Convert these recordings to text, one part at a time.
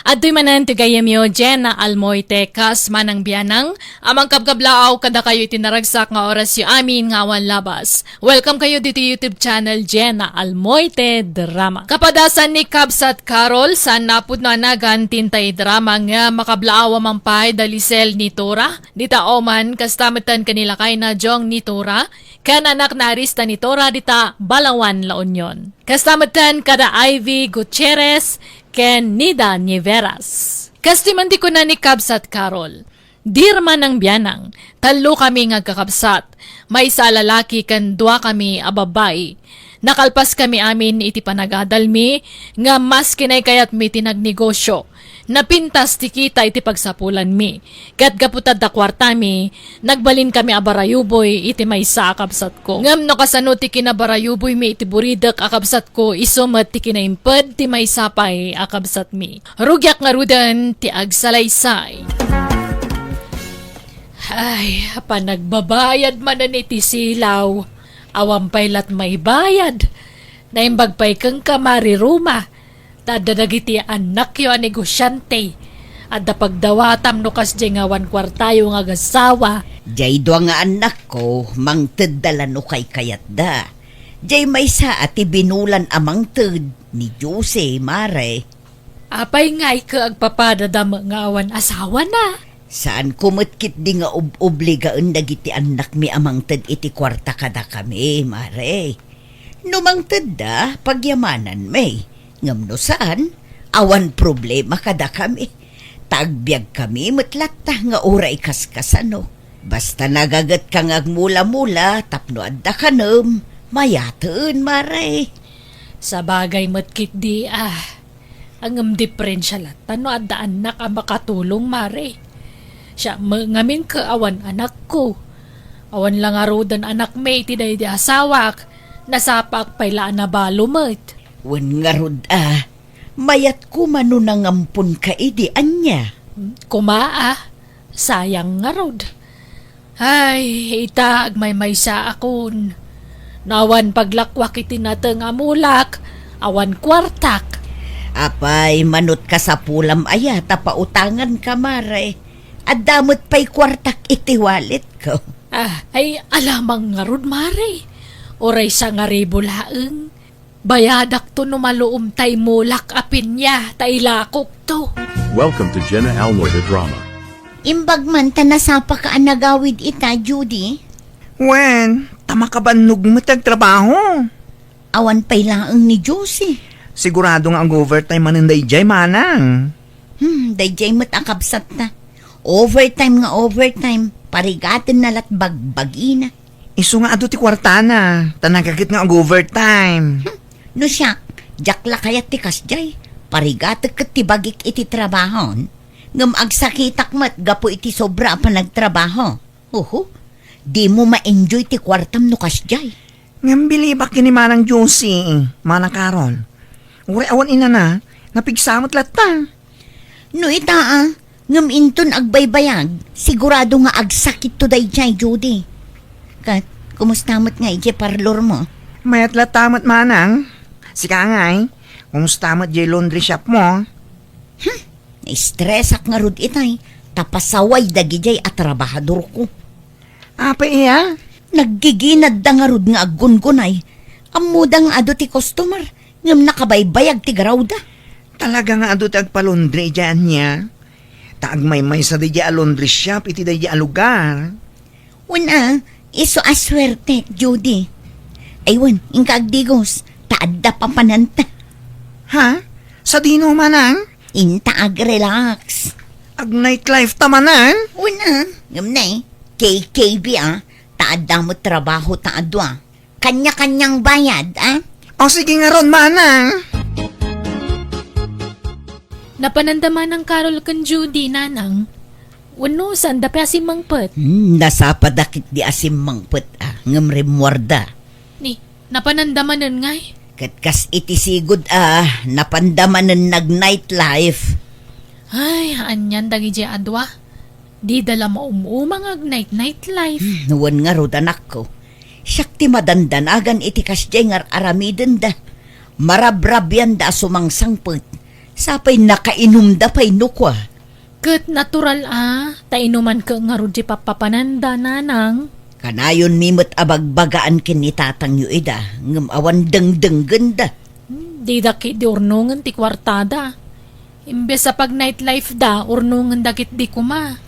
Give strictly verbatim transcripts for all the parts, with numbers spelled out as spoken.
Adtoy manen ti gayyemyo, Jenna Almoite, kas manang bianang, a mangkabkablaaw kadakayo iti naragsak nga orasyo amin nga awan labas. Welcome kayo ditoy YouTube channel, Jenna Almoite Drama. Kapadasan ni Kabsat Carol, saan napudno a nagan ti intay drama nga makablaaw a mangpay da Lisel ni Tora, dita Oman, kasta metten ken ni lakayna Jong ni Tora, ken anakna a Rista ni Tora dita Balaoan, La Union. Kasta metten kada Ivy Gutierrez ken Nida Nieveras. Kas ti man ti kuna ni Kabsat Carol, "Dear manang bianang, tallo kami nga agkakabsat, maysa a lalaki ken dua kami a babbai. Nakalpas kami amin iti panagadalmi nga mas kinaykayatmi ti nagnegosyo. Napintas ti kita iti pagsapulanmi. Ket gapu ta adda kuartami, nagbalinkami a barayuboy iti maysa a kabsatko. Ngem no kasano ti kinabarayuboymi iti buridek a kabsatko, isu met ti kinaimped ti maysa pay a kabsatmi. Rugiak ngaruden ti agsalaysay." Ay, panagbabayad manen iti silaw. Awan pay lat maibayad. Naimbag pay kenka, Mari Roma. Ta adda dagiti annakyo a negosiante. Adda pagdawatam no kasdiay nga awan kuartayo nga agassawa. Diay dua nga annakko, mangtedda la no kaykayatda. Diay maysa a ti binulan a mangted ni Jose, Mare. Apay nga ike agpapadada met nga awan asawana? Saanko met ketdi nga ub-obligaen dagiti annakmi a mangted iti kuarta kadakami, Mare. No mangtedda, pagyamananmi. Ngem no saan, awan problema kadakami. Ta agbiagkami met latta nga uray kaskasano. Basta nagagetka nga agmula-mula tapno adda kanem, mayaten, Mare. Sabagay met ketdi, ah. Ngem diperensia latta no adda annak a makatulong, Mare. Siak met ngamin ket awan anakko. Awan la ngaruden anakmi iti daydi asawak, nasapaak pay la a nabalo met. Wen ngarud a, mayat koma no nangamponka idi ania? Koma a, sayang ngarud. Ay, ita, agmaymaysaakon. No awan paglakuak iti nateng a mulak, awan kuartak. Apay, manut kasapulam aya ta pautanganka, Mare. Adda met pay kuartak iti walletko. Ah, ay, alamang ngarud, Mare. Uray sangaribu laeng. Bayadakto no maluom tay mulak a pinya ta ilakokto. Welcome to Jenna Almoy the Drama. Imbag man ta nasapaka a nagawid ita, Judy. Wen, ta makabannog met ti agtrabaho. Awan pay laeng ni Josie. Sigurado nga ag-overtime manen daydiay, manang. Hmm, daydiay met a kabsatta. Overtime nga overtime, parigatenna lat bagbagina. Isu nga adu ti kuartana, ta nagaget nga ag-overtime. Hmm, no siak, diak la kayat ti kasdiay. Parigatek ket ti bagik iti trabahon. Ngem agsakitak met gapu iti sobra a panagtrabaho. Uhu, dimo ma-enjoy ti kuartam no kasdiay. Ngem bilibak ken ni Manang Josie, Manang Carol. Uray awan inana, napigsa met latta. No ita a, ngem inton agbaybayag, sigurado nga agsakitto daydiay, Judy. Ket, kumusta met nga idiay parlormo? Mayat latta met, Manang. Sika ngay, kumusta met diay laundry shopmo? Hmm, naistresak ngarud itay, ta pasaway dagidiay a trabahadorko. Apay iya? Naggiginadda ngarud nga aggungunay. Ammoda nga adu ti customer, ngem nakabaybayag ti garawda. Talaga nga adu ti agpa-laundry idiay ania? Ta agmaymaysa daydiay a laundry shop iti daydiay a lugar. Wen a, isu a suerte, Judy. Ay wen, inka agdigos, ta adda papananta. Ha? Sadino, Manang? Inta ag-relax. Ag-nightlife ta manen? Wen a, ngem ne, K K B a, ta adda met trabaho ta a dua. Kanya-kanyang bayad, a? O sige ngarud, Manang. Napananda Manang Carol ken Judy, Nanang? Wenno, saanda pay a simmangpet? Hmm, nasapada ketdi a simmangpet, a, ngem rimmuarda. Ni, napananda manen ngay? Ket kas iti sigud a, napanda manen nag-nightlife. Ay, anian dagidiay a dua? Dida la maum-uma nga ag-night-nightlife. Hmm, wen ngarud, anakko. Siak ti madandanagan iti kasdiay nga ar-aramidenda. Marabrabianda a sumangsangpet. Sapay nakainumda pay no kua. Ket natural a, ta inumanka ngarud ti pappapananda, nanang. Kanayonmi met a bagbagaan ken ni tatangyo ida, ngem awan dengdenggenda. Hmm, dida ketdi urnongen ti kuartada. Imbes a pag-nightlife da, urnongen da ketdi koma.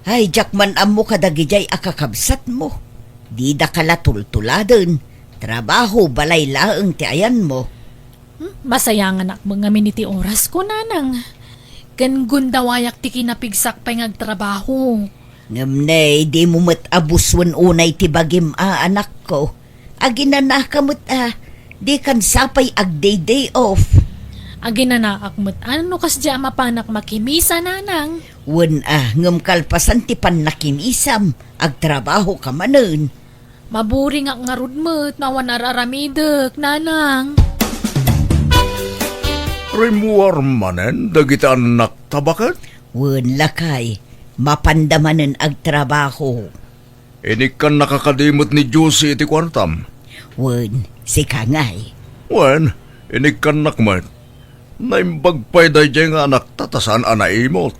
Ay, diak man ammo kadagijay a kakabsatmo. Didaka la tultuladen. Trabaho, balay laeng ti ayanmo. Hmm, masayanganak met ngamin iti orasko, nanang. Ken gundawayak ti kinapigsak pay nga agtrabaho. Ngem ne, dimo met abusen unay ti bagim a, anakko. Aginanaka met a, dikan sapay agday-day off. Aginanaak met a no kasdiay a mapanak makimisa, nanang. Wen a, ngem kalpasan ti pannakimisam, agtrabahoka manen. Maburingak ngarud met no awan ar-aramidek, nanang. Rimmuar manen dagiti annakta, baket? Wen, lakay, mapanda manen agtrabaho. Inikkannaka kadi met ni Josie iti kuartam? Wen, sika ngay? Wen, inikkannak met. Naimbag pay daydiay nga anakta ta saan a naimot.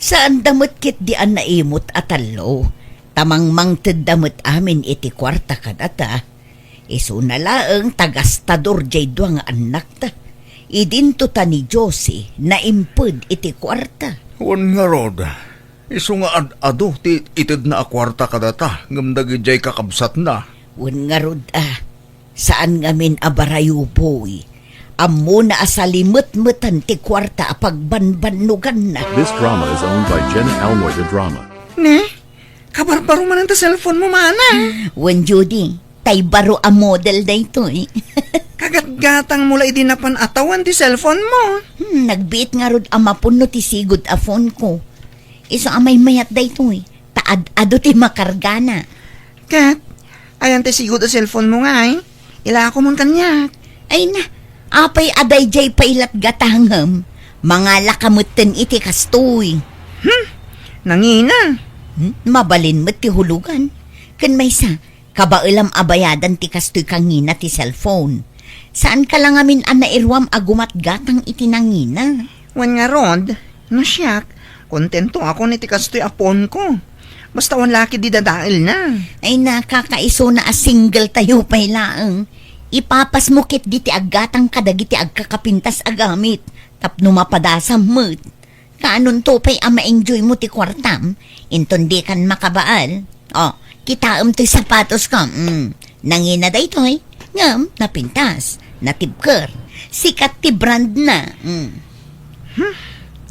Saanda met ketdi a naimot a tallo, ta mangmangtedda met amin iti kuarta kadata. Isuna laeng ta gastador diay dua nga annakta. Idinto ta ni Josie naimped iti kuarta. Wen ngarud, isu nga ad-adu ti itedna a kuarta kadata ngem dagidiay kakabsatna. Wen ngarud a, saan ngamin a barayuboy. Ammona a salimetmetan ti kuarta a pagbanbannoganna. This drama is owned by Jenna Almoy de Drama. Ne? Kabarbaro manen ta cellphone mo, manang. Wen, Judy, tay baro a model daytoy. Kagatgatangmo la idi napan a tawen ti cellphone mo. Hmm, nagbiit ngarud a mapunno ti sigud a phone ko. Isu a maymayat daytoy, ta ad-adu ti makargana. Ket, ayan ti sigud a cellphone mo ngay? Ilakomon kaniak. Ay na, apay a daydiay pay latgatangem? Mangalaka metten iti kastoy. Hmm, nangina. Hmm, mabalin met ti hulugan. Ken maysa, kabaelam a bayadan ti kastoy kangina ti cellphone. Saanka la ngamin a nairuam a gumatgatang iti nangina. Wen ngarud, no siak, kontentoakon iti kastoy a phone ko. Basta awan la ketdi dadaelna. Ay, nakakaisuna a single tayo pay laeng. Ipapasmo ketdi ti aggatang kadagiti agkakapintas a gamit tapno mapadasam met. Kaanonto pay a ma-enjoy mo ti kuartam, inton dikan makabaal. O, kitaem toy sapatosko. Mm. Nangina daytoy. Ngem, napintas. Natibker. Sikat ti brand na. Mm. Hmm.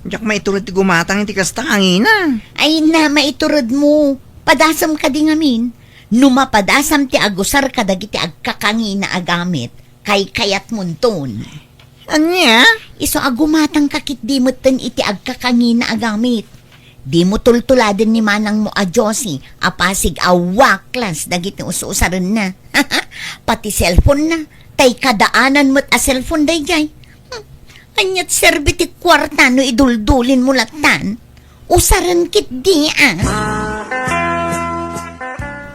Diak maitured ti gumatang iti kasta kangina. Ay na, maitured mo. Padasam kadi ngamin. No mapadasam ti agusar kadagiti agkakangina a gamit, kaykayatmonton. Ania? Isu a gumatangka ketdi metten iti agkakangina a gamit. Dimo tultuladen ni manangmo a Josie a pasig a waklas dagiti us-usarenna. Pati cellphone na, tay kadaanan met a cellphone daydiay. Hmm, aniat serbi ti kuarta no iduldulinmo lattan? Usaren ketdi a.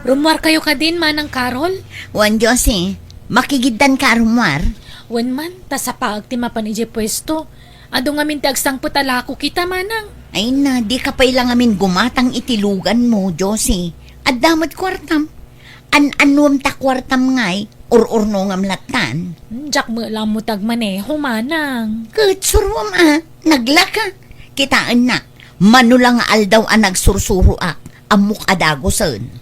Rummuarkayo kadin, Manang Carol? Wen, Josie. Makigiddanka a rummuar? Wen man, ta sapaek ti mapan idiay puesto. Adu ngamin ti agsangpet a lako kita, Manang. Ay na, dika pay la ngamin gumatang iti luganmo, Josie. Adda met kuartam. An-annuem ta kuartam ngay, ur-urnongam lattan. Hmm, diak met la ammo ti agmaneho, Manang. Ket suruam a, naglaka. Kitaennak, mano la nga aldaw a nagsursuroak, ammok a dagusen.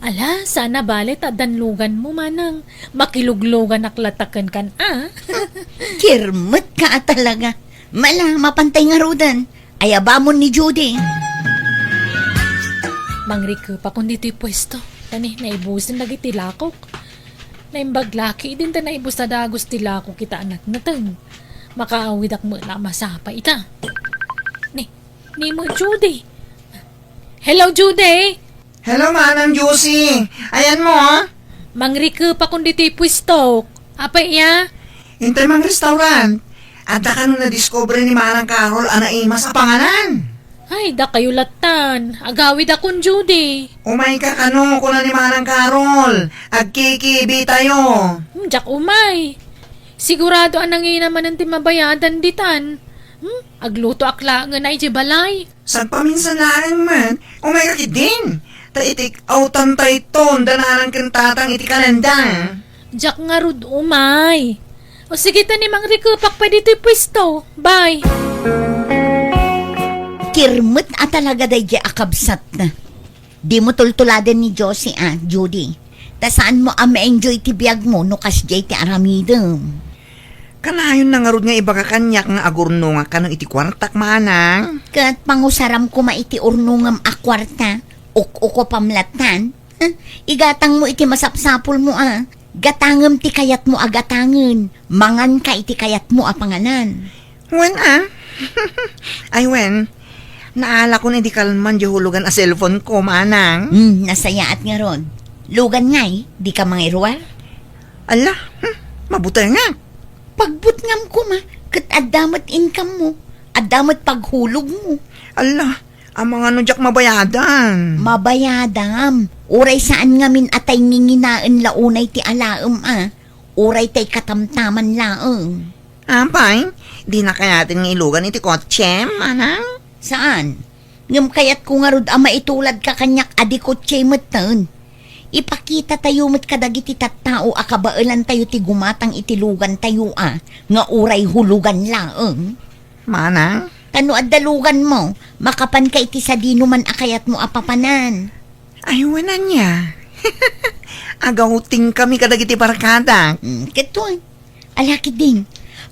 Ala, saan a bale ta addan luganmo, Manang. Makilugluganak latta kenkan a. Kirmetka a talaga. Mala, mapantay ngaruden. Ayabamon ni Judy. Mangrikepakon ditoy puesto. Ta ni, naibusen dagiti lakok. Naimbag la ketdin ta naibus a dagus ti lakok ita a natnateng. Makaawidak met la a masapa ita. Ni, ni mo, Judy. Hello, Judy! Hello, Manang Josie. Ayanmo, a? Mangrikepakon ditoy puestok. Apay, iya? Intay mangrestaurant. Adda kano nadiskubre ni Manang Carol a naimas a panganan? Ay, dakayo lattan. Agawidakon, Judy. Umayka kano, kuna ni Manang Carol. Agkikibi tayo. Hmm, diak umay. Sigurado a nangina manen ti mabayadan ditan. Aglutoak laengen idiay balay. Sagpaminsan laeng met, umayka ketdin. Ta iti awtan tayton, dananan ken tatang iti kalenda. Diak ngarud umay. O sige ta ni mangrikepak pay ditoy puesto. Bye. Kirmet a talaga daydiay a kabsatna. Dimo tultuladen ni Josie a, Judy. Ta saanmo a ma-enjoy ti biagmo no kasdiay ti aramidem. Kanayon na ngarud nga ibaga kaniak nga agurnongak kano iti kuartak, manang. Ket pangusaram koma iti urnongem a kuarta, uk-ukupam lattan. Huh? Igatangmo iti masapsapulmo a. Gatangem ti kayatmo a gatangen, manganka iti kayatmo a panganan. Wen a? Ay wen, naalakon idi kalman diay hulugan a cellphone ko, manang. Hmm, nasayaat ngarud. Lugan ngay, dika mangiruar? Ala, hmm, mabutengak. Pagbutngam koma, ket adda met income mo, adda met paghulogmo. Ala, amangan no diak mabayadan. Mabayadam. Uray saan ngamin a tay nginginaen la unay ti alaem a. Uray tay katamtaman laeng. Apay, dina kayaten nga ilugan iti kotsem, manang? Saan? Ngem kayatko ngarud a maituladka kaniak a di kotse metten. Ipakitatayo met kadagiti tattao a kabaelantayo ti gumatang iti lugantayo a nga uray hulugan laeng. Manang? Ta no adda luganmo, makapanka iti sadinoman a kayatmo a papanan. Ay, wen ania. Agawtingkami kadagiti barkadak. Mm, ket wen. Ala ketdin,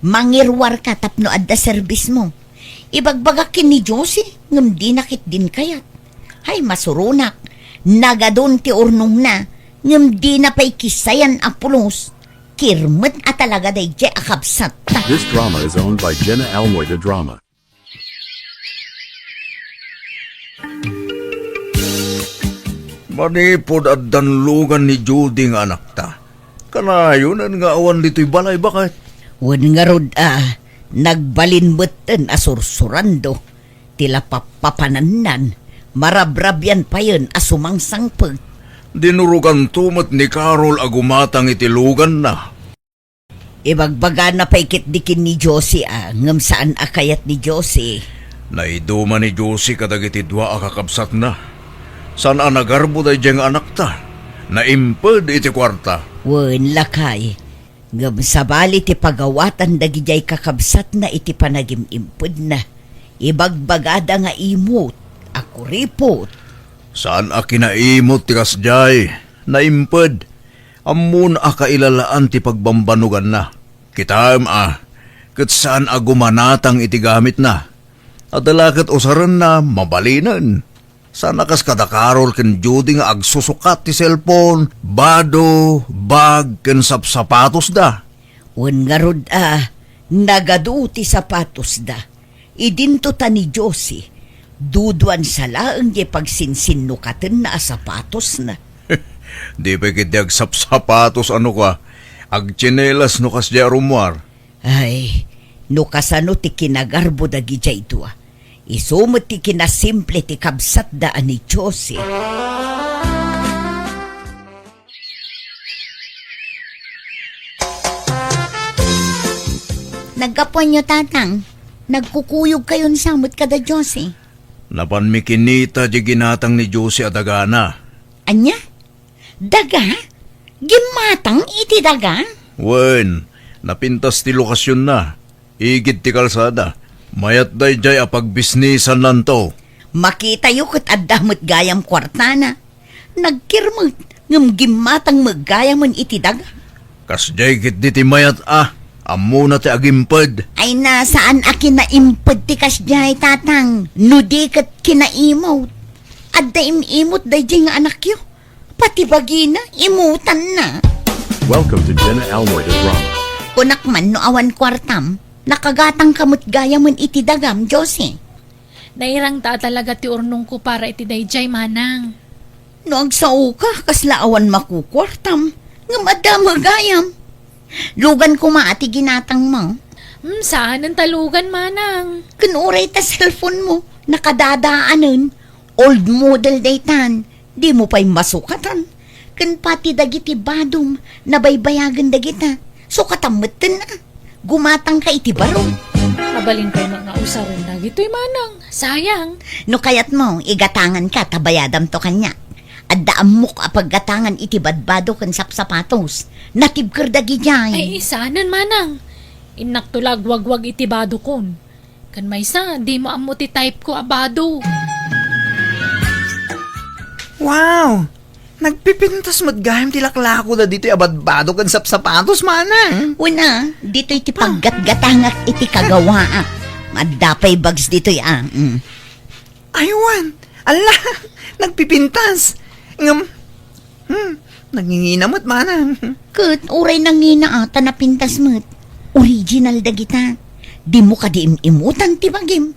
mangiruarka tapno adda serbismo. Ibagbagak ken ni Josie, ngem dina ketdin kayat. Hay, masuronak. Nagadun ti urnongna, ngem dina pay kissayan a pulos. Kirmet a talaga daydiay a kabsatta. This drama is owned by Jenna Almoy de Drama. Manipud addan lugan ni Judy nga anakta, kanayonen nga awan ditoy balay, baket? Wen ngarud a, nagbalin metten a sursurando ti lapappapanannan, marabrabian payen a sumangsangpet. Dinuroganto met ni Carol a gumatang iti luganna. Ibagbagana pay ketdi ken ni Josie a, ngem saan a kayat ni Josie. Naiduma ni Josie kadagiti dua a kakabsatna. Saan a nagarbo daydiay nga anakta. Naimped iti kuarta. Wen, lakay. Ngem sabali ti pagawatan dagidiay kakabsatna iti panagim-impedna. Ibagbagada nga imot, a kuripot. Saan a kinaimot ti kasdiay. Naimped. Ammon a kailalaan ti pagbambanuganna. Kitaem a, ket saan a gumanatang iti gamitna. Adda la ket usarenna, mabalinen. Saan a kas kada Carol ken Judy nga agsusukat ti cellphone, bado, bag, ken sapsapatosda. Wen ngarud a, nagadu ti sapatosda. Idinto ta ni Josie, duduan sa laeng diay pagsinsinnukatenna a sapatosna. Di pay ketdi agsapsapatos a no kua, agtsinelas no kasdiay a rummuar. Ay, no kasano ti kinagarbo dagidiay dua. Isu met ti kinasimple ti kabsatda a ni Josie. Naggapuanyo, Tatang. Nagkukuyogkayon sa met kada Josie. Napanmi kinita diay ginatang ni Josie a dagana. Ania? Daga? Gimmatang iti daga? Wen, napintas ti lokasionna. Igid ti kalsada. Mayat daydiay a pagbisnisannanto. Makitayo ket adda met gayam kuartana. Nagkirmet, ngem gimmatang met gayamen iti daga. Kasdiay ketdi ti mayat a, ammona ti agimped. Ay na, saan a kinaimped ti kasdiay, Tatang, no di ket kinaimot. Adda im-imot daydiay nga anakyo. Pati bagina, imutanna. Welcome to Jenna Almoy the Drama. Kunak man no awan kuartam, nakagatangka met gayamen iti dagam, Josie. Nairangta a talaga ti urnongko para iti daydiay, manang. No agsaoka, kasla awan makukuartam, ngem adda met gayam. Lugan koma ti ginatangmo. Hmm, saanen ta lugan, manang. Ken uray ta cellphone mo, nakadadaanen. Old model daytan, dimo pay masukatan. Ken pati dagiti badom, nabaybayagen dagita. Sukatam metten a. Gumatangka iti baro. Mabalin pay met nga usaren dagitoy manang. Sayang. No kayatmo, igatanganka ta bayadamto kaniak. Adda ammok a paggatangan iti badbado ken sapsapatos. Natibker dagidiay. Ay, isanen manang. Innakto la agwagwag iti badokon. Ken maysa, dimo ammo ti type ko a bado. Wow! Nagpipintas met gayam ti laklako dagitoy a badbado ken sapsapatos, manang. Una, ditoy ti paggatgatangak iti kagawaak. Adda pay bags ditoy, ah. Mm. Aywan! Ala! Nagpipintas! Ngem, hmm, nangingina met, manang. Ket uray nangina, ah, ta napintas met. Original dagita. Dimo kadi im-imutan ti bagim.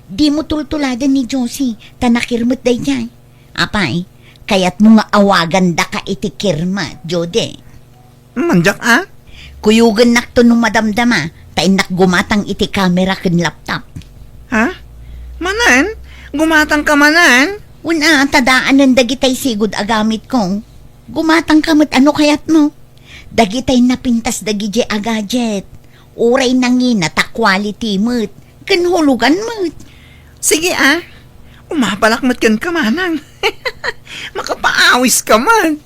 Dimo tultuladen ni Josie, ta nakirmet daydiay. Apay, kayatmo nga awagandaka iti kirmet, Jode? Mandiak, a? Kuyogennakto no madamdama, ta innak gumatang iti kamera ken laptop. Ha? Manen? Gumatangka manen? Wen a, ta daanen dagitay sigud a gamitko. Gumatangka met a no kayatmo. Dagitay napintas dagidiay a gadget. Uray nangina ta quality met. Ken hulugan met. Sige, a. Umapalak met kenka, manang. Makapaawiska met.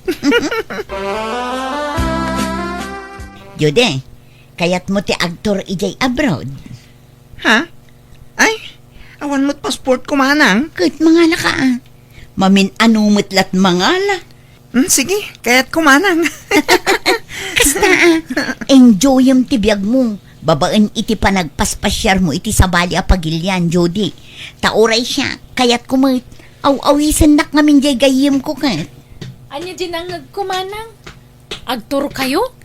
Jude, kayatmo ti agtour idiay abroad? Ha? Ay, awan met passportko, manang. Ket mangalaka, a. Mamin-ano met lat mangala. Hmm, sige, kayatko, manang. Kasta, a. Enjoyem ti biagmo. Babaen iti panagpaspasiarmo iti sabali a pagilian, Jody. Ta uray siak, kayatko met. Aw-awisennak ngamin diay gayyemko ket. Ania diay nangngegko, manang? Agtourkayo?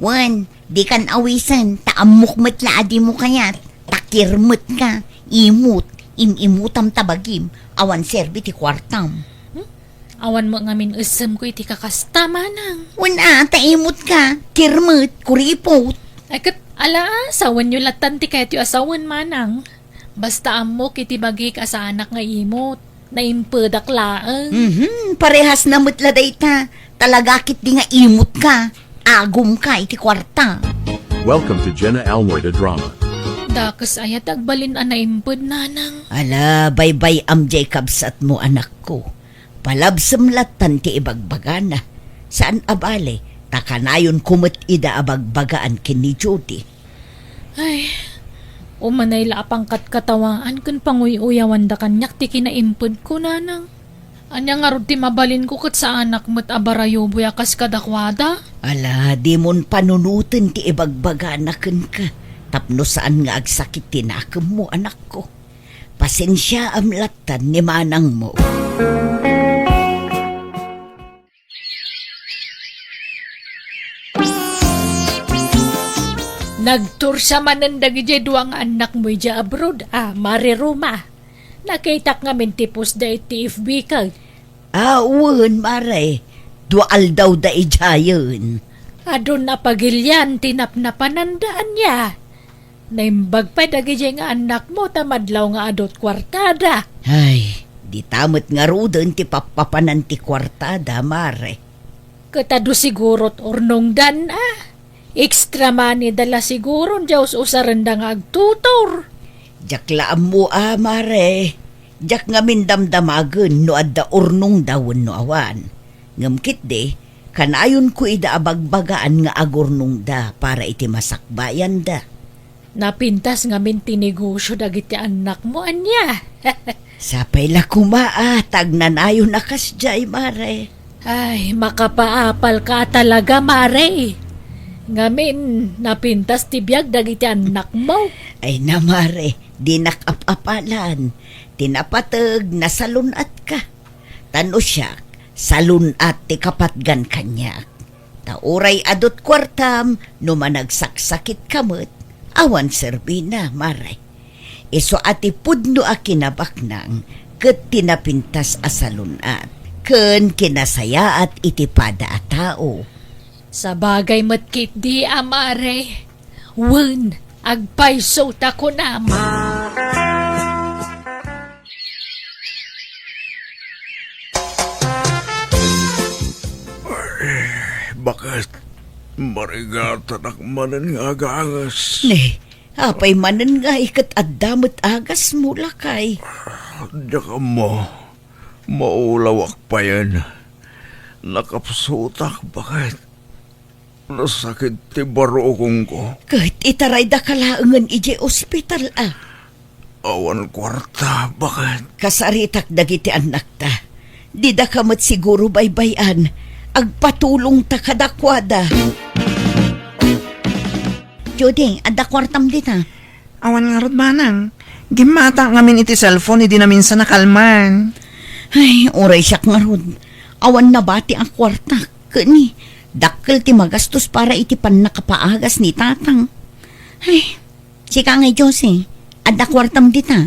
Wen, dikan awisen, ta ammok met la a dimo kayat. Ta kirmetka, imut, im-imutam ta bagim, awan serbi ti kuartam. Hmm? Awan met ngamin essemko iti kakasta, manang. Wen a, ta imutka, kirmet, kuripot. Ay ket, ala a, sawenyo lattan ti kayatyo a sawen, manang. Basta ammok iti bagik a saanak nga imut. Naimpedak laeng. Mhm, parehasna met la dayta. Talaga ketdi nga imutka. Agumka iti kuarta. Welcome to Jenna Almoy the Drama. Dakes aya ti agbalin a naimped, nanang. Ala, baybay-am diay kabsatmo, anakko. Palabsem lattan ti ibagbagana. Saan a bale, ta kanayonko met ida a bagbagaan ken ni Judy. Ay, umanay la a pangkatkatawaan ken panguy-uyawanda kaniak ti kinaimpedko, nanang. Ania ngarud ti mabalinko ket saanak met a barayuboy a kas kadakuada? Ala, dimon panunoten ti ibagbagana kenka tapno saan nga agsakit ti nakemmo, anakko. Pasensiaam lattan ni manangmo. Nagtursa manen dagidiay dua nga annakmo idiay abroad, a, Mare Roma. Nakitak ngamin ti post da iti F B ka. A, wen, Mare. Dua aldawda idiayen. Adun a pagilian ti napnapananda, ania? Naimbag pay dagidiay nga annakmo ta madlaw nga adut kuartada. Ay, dita met ngaruden ti pappapanan ti kuartada, Mare. Ket adu sigurot urnongdan a. Extra money da la siguron diay us-usarenda nga agtutor. Diak la ammo a, Mare. Diak ngamin damdamagen no adda urnongda wenno awan. Ngem ketdi, kanayonko ida a bagbagaan nga agurnongda para iti masakbayanda. Napintas ngamin ti negosio dagiti annakmo, ania? Sapay la koma a ta agnanayon a kasdiay, Mare. Ay, makapaapalka a talaga, Mare. Ngamin, napintas ti biag dagiti annakmo. Ay na, Mare, dinak ap-apalan. Ti napateg, nasalun-atka. Ta no siak, salun-at ti kapatgan kaniak. Ta uray adut kuartam, no managsaksakitka met, awan serbina, Mare. Isu a ti pudno a kinabaknang ket ti napintas a salun-at ken kinasayaat iti pada a tao. Sabagay met ketdi a, Mare. Wen, agpayso ta kunam. Ay, baket marigatanak manen nga aganges. Ne, Apay manen nga iket adda met agasmo, lakay? Diak ammo. Maulawak payen. Nakapsutak, baket. Nasakit ti barukongko. Ket itaraydaka laengen idiay ospital, a. Awan kuarta, baket. Kasaritak dagiti annakta. Didaka met siguro baybay-an. Agpatulongta kadakuada. Judy, adda kuartam dita? Awan ngarud, manang. Gimmatak ngamin iti cellphone idi naminsan a kalman. Ay, uray siak ngarud. Awan nabati a kuartak. Ket ni, dakkel ti magastos para iti pannakapaagas ni tatang. Ay, sika ngay, Josie, adda kuartam dita?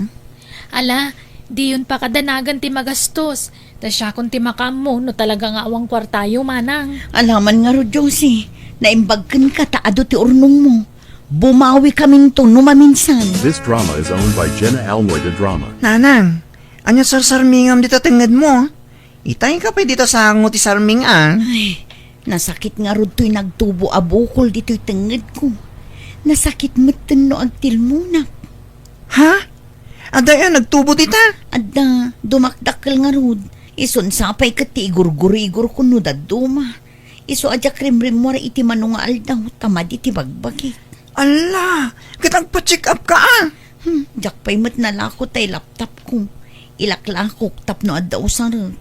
Ala, diyon pakadanagan ti magastos. Ta siakon ti makaammo no talaga nga awan kuartayo, manang. Alaman ngarud, Josie, naimbag kenka ta adu ti urnongmo. Bumawikaminto no maminsan. This drama is owned by Jenna Almoy de Drama. Nanang, ania sarsarmingam dita tengngedmo? Itayka pay dita sango ti sarming, a. Ay, nasakit ngarud toy nagtubo a bukol ditoy tengngedko. Nasakit metten no agtilmonak. Ha? Adda aya nagtubo dita? Adda, dumakdakkel ngarud. Isun sapay ket ti igurgurigorko no dadduma. Isu a diak rimrimmuar iti mano nga aldaw, ta madi ti bagbagik. Alla, ket agpa-check up ka, a? Hmm, diak pay met nalako tay laptopko. Ilaklakok tapno adda usarek.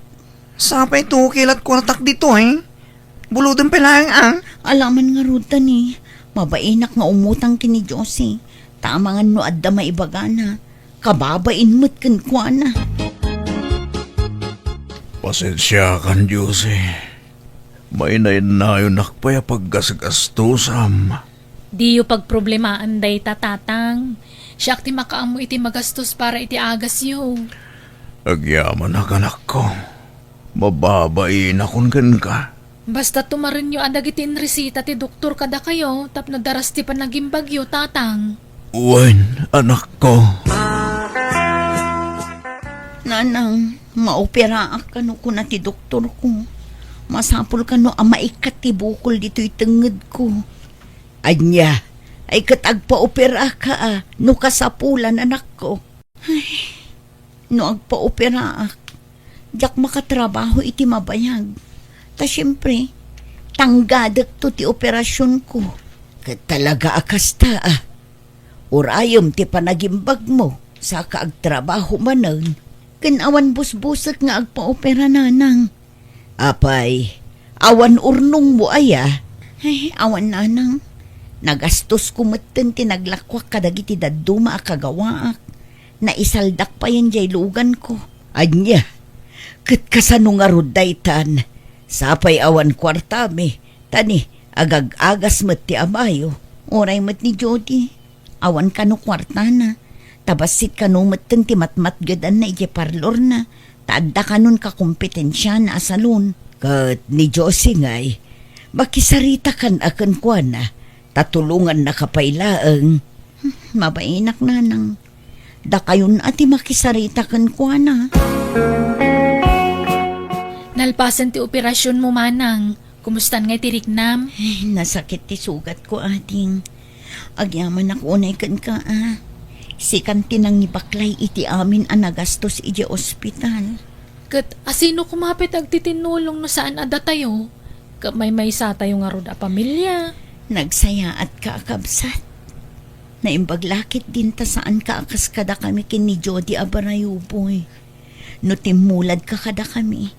Sapay tuki lat kuartak ditoy. Bulodem pay laeng, a? Alaman ngarud ta ni, mabainak nga umutang ken ni Josie. Ta amangan no adda maibagana, kababain met kenkuana. Pasensiakan, Josie. Mainnainnayonak pay a paggasgastosam. Diyo pagproblemaan dayta, tatang. Siak ti makaammo iti magastos para iti agasyo. Agyamanak, anakko. Mababainakon kenka. Basta tumarenyo a dagiti inresita ti doktor kadakayo tapno daras ti panagimbagyo, tatang. Wen, anakko. Nanang, maoperaak kano kuna ti doktorko. Masapul kano a maikkat ti bukol ditoy tengngedko. Ania, ay ket agpaoperaka a, no kasapulan, anakko. Ay, no agpaoperaak, diak makatrabaho iti mabayag. Ta siempre, tanggadekto ti operasionko. Ket talaga a kasta, a. Urayem ti panagimbagmo, saka agtrabaho manen. Ken awan busbusek nga agpaopera, nanang. Apay, awan urnongmo aya? Ay, awan, nanang. Nagastosko metten ti naglakuak kadagiti dadduma a kagawaak. Naisaldak payen diay luganko. Ania? Ket kasano ngarud daytan? Sapay awan kuartami, ta ni, agag-agas met ti amayo. Uray met ni Jody. Awan kano kuartana. Ta bassit kano metten ti matmatgedanna idiay parlorna. Ta adda kanon kakompetensiana a salon. Ket ni Josie ngay, makisaritakan a kenkuana. Ta tulongannaka pay laeng. Hmm, mabainak, nanang. Dakayon a ti makisarita kenkuana. Nalpasen ti operasionmo, manang. Kumustan ngay ti riknam? Ay, nasakit ti sugatko, ading. Agyamanak unay kenka, a. Sikan ti nangibaklay iti amin a nagastos idiay ospital. Ket asino koma pay ti agtitinnulong no saan a datayo? Ket maymaysatayo ngarud a pamilia. Nagsayaatka a kabsat. Naimbag la ketdin ta saanka a kas kadakami ken ni Jody a barayuboy. No timmuladka kadakami,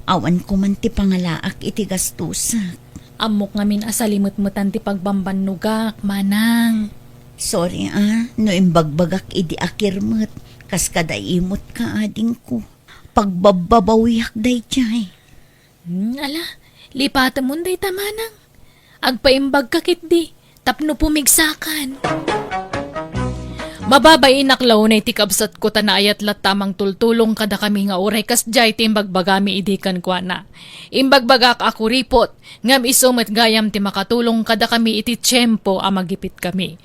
awan koman ti pangalaak iti gastosak. Ammok ngamin a salimetmetan ti pagbambannogak, manang. Sorry, a, no imbagbagak idi akirmet, kas kada imotka, adingko. Pagbabbabawiak daydiay. Hmm, ala, lipatemon dayta, manang. Agpaimbagka ketdi, tapno pumigsakan. Mababainak la unay ti kabsatko ta naayat latta a mangtultulong kadakami nga uray kasdiay ti imbagbagami idi kenkuana. Imbagbagak a kuripot, ngem isu met gayam ti makatulong kadakami iti tiempo a magipitkami.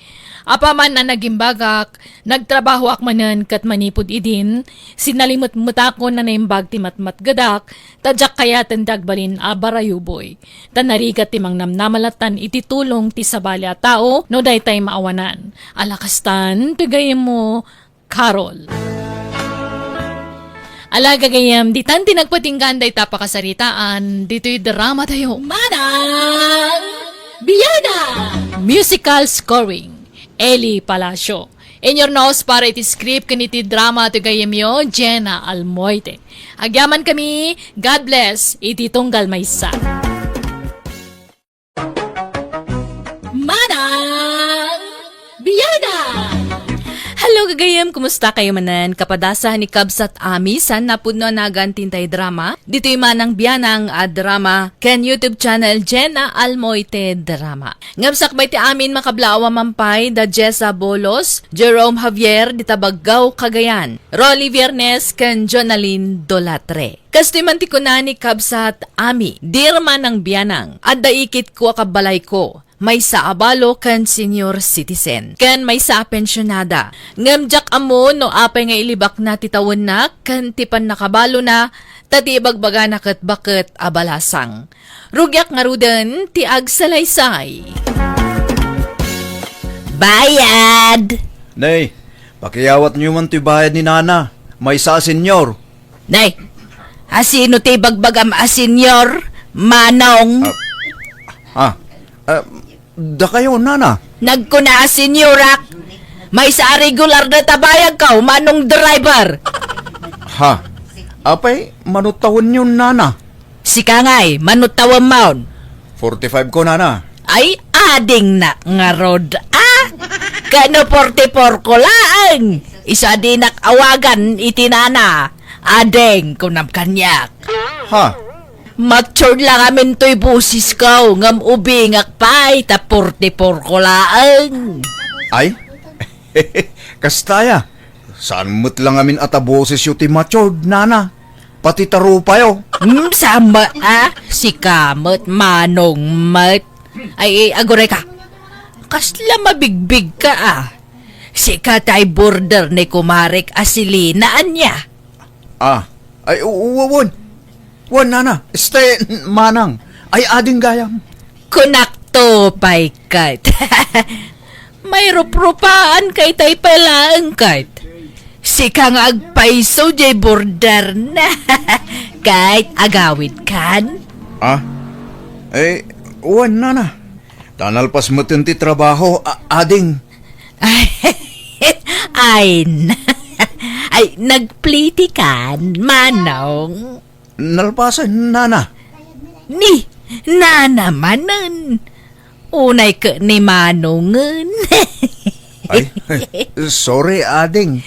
Apaman a nagimbagak, nagtrabahoak manen ket manipud idin, sinalimetmetakon a naimbag ti matmatgedak, ta diak kayaten ti agbalin a barayuboy. Ta narigat ti mangnamnama lattan iti tulong ti sabali a tao no daytay maawanan. Ala kastan, ti gayyemmo, Carol. Ala, gagayyem, ditan ti nagpatinggaan dayta pakasaritaan, ditoy drama tayo. Manang Biana! Musical scoring, Eli Palacio. Inyurnos para iti script ken iti drama ti gayyemyo, Jenna Almoite. Agyaman kami, God bless, iti tunggal maysa. Manang Biana! Hello, gagayyem! Kumusta kayo manen? Kapadasan ni Kabsat Ami, saan napudno a nagan tintay drama? Ditoy Manang Bianang a drama ken YouTube channel Jenna Almoite Drama. Ngem sakbay ti amin, makablaawa man pay da Jessa Bolos, Jerome Javier, dita Baggao, Cagayan, Rolly Viernes, ken Jonalyn Dolatre. Kastoy man ti kuna ni Kabsat Ami, Dear Manang Bianang, adda ikitko a kabbalayko, maysa a balo ken senior citizen, ken maysa a pensionada. Ngem diak ammo no apay nga ilibakna ti tawenna ken ti pannakabalona, ta ti ibagbagana ket baket a balasang. Rugiak ngaruden ti agsalaysay. Bayad! Nay, pakiyawatyo man ti bayad ni Nana. Maysa a senior. Nay, asino ti ibagbagam a senior, Manong? Ah, ah, ah, dakayo, Nana. Nagkuna a seniorak. Maysa a regular dayta bayagko, Manong Driver. Ha? Apay, mano tawenyo, Nana? Sika ngay, mano tawemmon? Forty-five ko, Nana. Ay, adingnak ngarud, a? Kano forty-four ko laeng? Isu a dinak awagan iti nana. Ading, kunam kaniak. Ha? Matured la ngamin toy boses ko, ngem ubingak pay, ta forty-four ko laeng. Ay? Kasta aya. Saan met la ngamin a ta bosesyo ti matured, Nana? Pati ta rupayo. Hmm, sama, a? Sika met, Manong met. Ay, ay, aguray ka. Kasla mabigbig ka, a. Sika tay border ni kumarek a si Lina, ania? Ah, ay, u-, u-, wen. Wen, Nana. Este, Manang. Ay, ading gayam. Kunakto pay ket. Mairuprupaan kay tay pay laeng ket. Sika nga agpayso jay border na. Ket agawid kan? Ah? Eh, wen, Nana. Ta nalpas meten ti trabaho, a-, ading. Ay, n-, ay, nagplitikan, Manong. Nalpasen, Nana. Ni, Nana manen. Unay ket ni Manongen. Ay, ay, sorry, ading.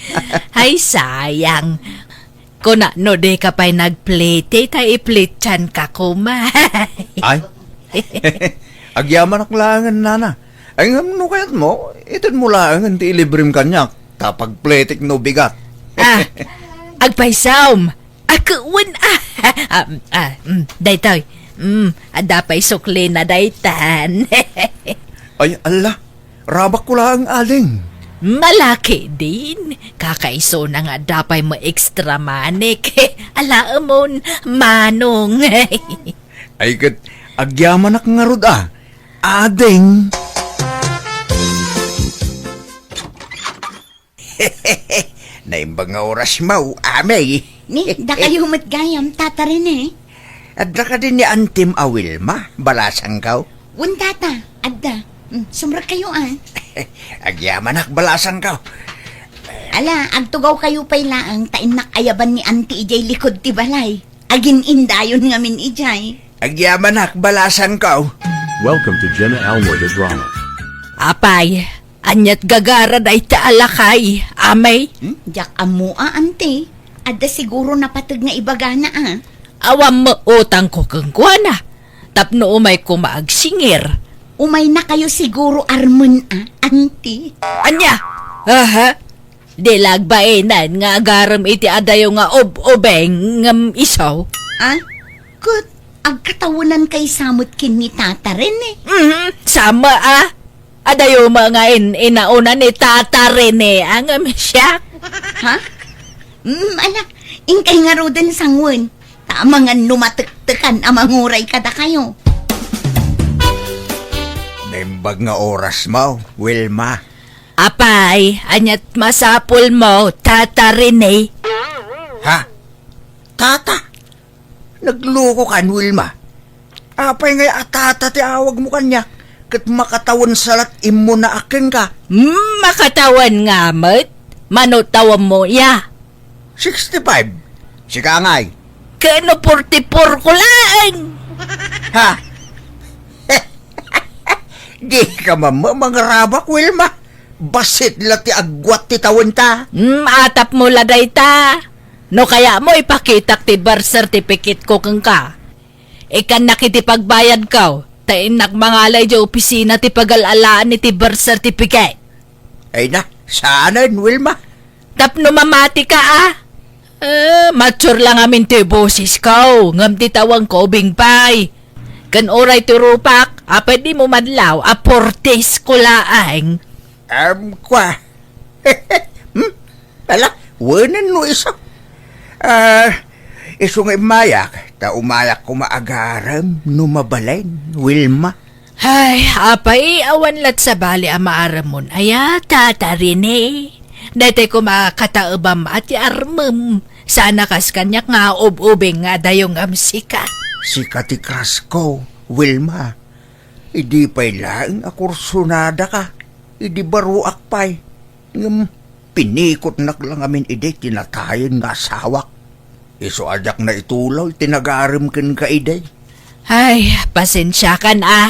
Ay, sayang. Kuna no di ka pay nagplete, ta iplitsan ka koma. Ay. Agyamanak laengen, Nana. Ay, ngem no kayatmo, itedmo laengen ti ilibrem kaniak, ta pagpletek no bigat. Ah, agpaysom. Ako, wen, ah. Ah, ah, mm, daytoy. Mm, adda pay suklina daytan. Ay, alla. Rabakko laeng, ading. Malaki din. Kakaisuna nga adda pay mo extra money. Alaemon, Manong. Ay, ket agyamanak ngarud, a. Ading. Naimbag nga oras mo, amay. Ni, dakayo met gayam, Tata Rene. Adda kadi ni Antim a Wilma, balasangko? Wen, Tata, adda. Mm, sumrek kayo, a. Agyamanak, balasangko. Ala, agtugaw kayo pay laeng, ta innak ayaban ni Anti idiay likod ti balay. Agin-indayon ngamin idiay. Agyamanak, balasangko. Welcome to Jenna Almoy the Drama. Apay, aniat gagara dayta a lakay, amay? Hmm? Diak ammo a, Anti. Adda siguro napateg nga ibagana, a. Awan met utangko kenkuana. Tapno umay koma agsingir. Umaynakayo siguro armen, a, Anti. Ania? Aha. Di la agbaenan nga agarem iti adayo nga ub-ubeng ngem isu. A? Ket agkatawenan kay sa met ken ni Tata Rene? Mhm, sa met, a. Adayo met nga in-inauna ni Tata Rene, a, ngem siak. Ha? Mm, ala, inkay ngaruden sanguen. Ta amangan no matektekan a manguray kadakayo. Naimbag nga oras mo, Wilma. Apay, ania't masapulmo, Tata Rene? Ha? Tata? Nagluko kan, Wilma. Apay ngay a tata ti awagmo kaniak, ket makatawen sa la't immunaak kenka? Hmm, makatawen nga met. Mano tawenmo, ya? Sixty-five. Sika ngay? Ken no forty-four ko laeng. Ha? Di ka mamma mangarabak, Wilma. Bassit la ti agguat ti tawenta. Hmm, atapmo la dayta. No kayatmo, ipakitak ti birth certificate ko kenka. Ikannak iti pagbayadko, ta innak mangala idiay opisina ti pagal-alaan iti birth certificate. Ay na, saanen, Wilma? Tapno mamatika, a? Eh, mature la ngamin ti bosesko, ngem ti tawenko ubing pay. Ken uray ti rupak, apay dimo madlaw a forties ko laeng. Em, kwa. Hmm? Ala, wenen no isu. Ah, isu nga immayak, ta umayak koma agarem no mabalin, Wilma. Ay, apay, awan lat sabali a maaremon aya, Tata Rene. Daytoy koma kataebam a ti armem. Saan a kas kaniak nga ub-ubing nga adayongam sika. Sika ti crush ko, Wilma. Idi pay laeng a kursunadaka, idi baruak pay. Ngem pinikotnak la ngamin idi ti natayen nga asawak. Isu a diak naitulaw ti nagarem kenka idi. Ay, pasensiakan a.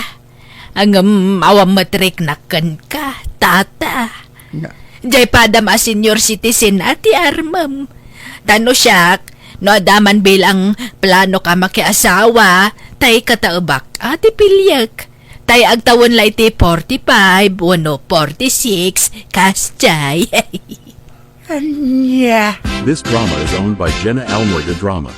Ngem awan met riknak kenka, tata. Na- Diay padam a senior citizen a ti armem. Ta no siak, no adda man bilang planok a makiasawa, tay kataebak a ti piliek. Tay agtawen la iti forty-five wenno forty-six, kasjay. Ania? This drama is owned by Jenna Almoy de Drama.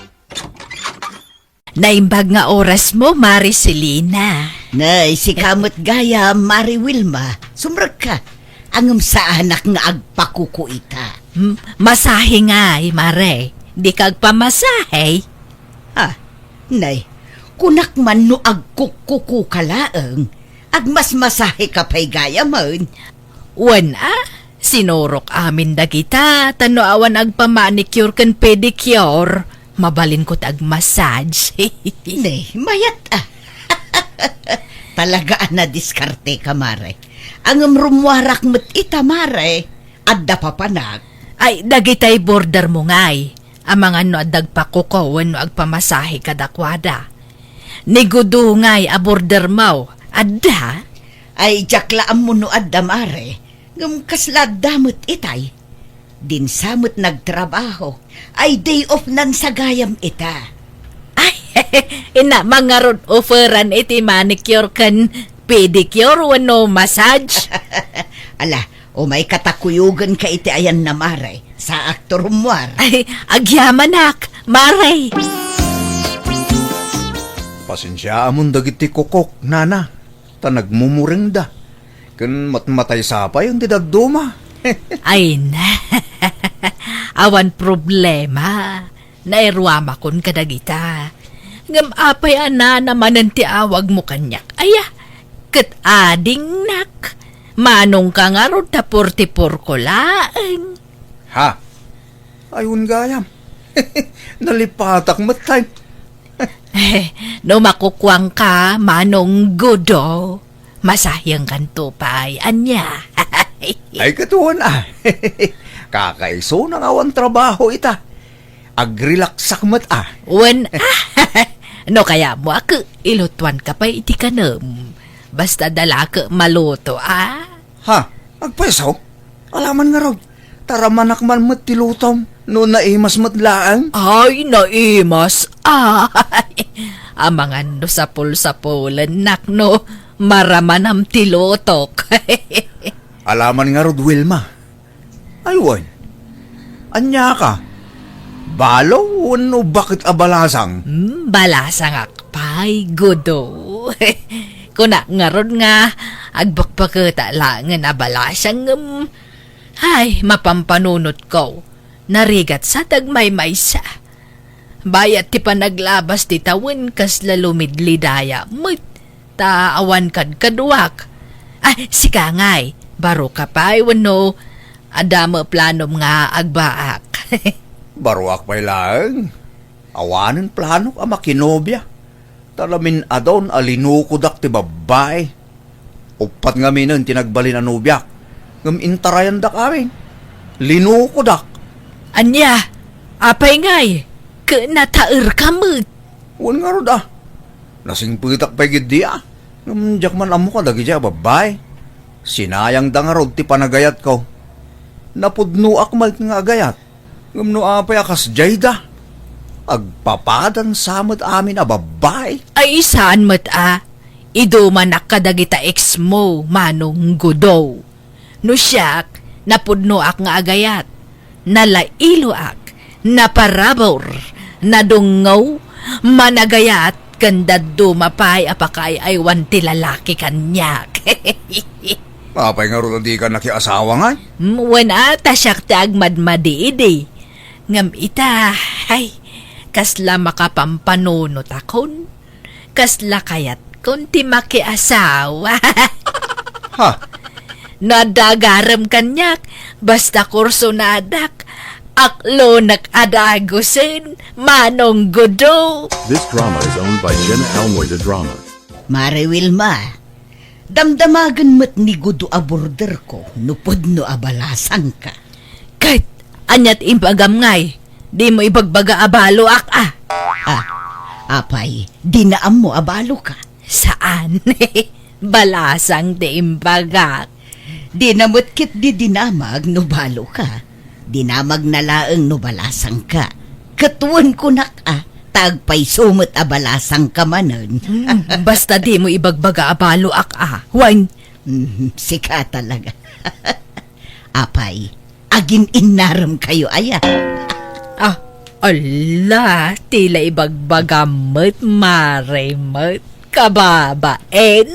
Naimbag nga orasmo, Mare Selina. Nay, sika met gayam, Mare Wilma. Sumrekka. Ngem saanak nga agpakuko ita. Hmm, masahe ngay, Mare. Dika agpamasahe? Ah, nay, kunak man no agkukkuko ka laeng, agmasmasahe ka pay gayamen. Wen a, sinurok amin dagita, ta no awan agpamanicure ken pedicure, mabalinko ti agmassage. Nay, mayat a. Talaga a nadiskarteka, Mare. Ngem rummuarak met ita, Mare. Adda papanak. Ay, dagitay bordermo ngay. Amangan no adda agpakuko wenno agpamasahe kadakuada. Ni Gudo ngay a bordermo, adda? Ay, diak la ammo no adda, Mare. Ngem kasla adda met itay. Dinsa met nagtrabaho. Ay, day off nan sa gayam ita. Ay, ina, mangarud offeran iti manicure ken pedicure wenno massage. Ala, umayka ta kuyogenka iti ayanna, Mare. Saak ti rummuar. Ay, agyamanak, Mare. Pasensiaamon dagiti kukok, nana, ta nagmumurengda. Ken matmatay sa pay ti dadduma. Ay na. Awan problema. Nairuamakon kadagita. Ngem apay a nana manen ti awagmo kaniak? Aya, ket adingnak. Manongka ngarud ta forty-four ko laeng. Ha? Ay, wen gayam. Nalipatak met tay. No makukuangka, Manong Gudo, masahengkanto pay. Ania? Ay, ket wen a. Kakaisuna nga awan trabaho ita. Agrelaksak met a. Wen a. No kayatmo a ket ilutuanka pay iti kanem. Basta adda la ket maluto a. Ha? Agpayso? Alaman ngarud. Taramanak man met ti lutom no naimas met laeng. Ay, naimas. Ay. Amangan no sapul-sapulennak no maramanam ti lutok. Alaman ngarud, Wilma. Ay, wen. Ania ka? Balo wenno baket a balasang? Hmm, balasangak pay, Gudo. Kunak ngarud nga agbakbaketa laengen a balasang ngem, ay, mapampanunotko. Narigat sa ti agmaymaysa. Bayat ti panaglabas ti tawen kasla lumidlidaya met ta awan kadkaduak. Ah, sika ngay, Baro ka pay wenno adda met planom nga agbaak? Baroak pay laeng. Awanen planok a makinobia. Ta namin-adon a linukodak ti babbai. Uppat ngaminen ti nagbalin a nobiak, ngem intarayandak amin. Linukodak. Ania? Apay ngay? Ket nataerka met? Wen ngarud a. Nasingpetak pay geddi a. Ngem diak man ammo kadagiti a babbai. Sinayangda ngarud ti panagayatko. Napudnoak met nga agayat. Ngem no apay a kasdiayda, agpapadan sa met amin a babbai. Ay, saan met a, idumanak kadagita ex mo, Manong Gudo. No siak, napudnoak nga agayat, nalailoak, naparabur, nadungngaw, managayat, ken dadduma pay a pakaay-aywan ti lalaki kaniak. Apay ngarud a dika nakiasawa ngay? Mm, wen a, ta siak ti agmadmadi idi. Ngem ita, ay, kasla makapampanunot akon. Kasla kayatkon ti makiasawa. Ha? No adda agarem kaniak, basta kursonadak, aklonek a dagusen, Manong Gudo. This drama is owned by Jenna Almoy de Drama. Mare Wilma, damdamagen met ni Gudo a borderko no pudno a balasangka. Ket ania ti imbagam ngay? Dimo ibagbaga a baloak a? Ah, apay, dina ammo a baloka? Saan. Balasang ti imbagak. Dina met ketdi dinamag no baloka. Dinamagna laeng no balasangka. Ket wen kunak a, ta agpayso met a balasangka manen. Mm, basta dimo ibagbaga a baloak a. Wen. Mm, sika talaga. Apay, agin-innarem kayo aya? Ah, ala, ti la ibagbagam met, mare met, kababaen.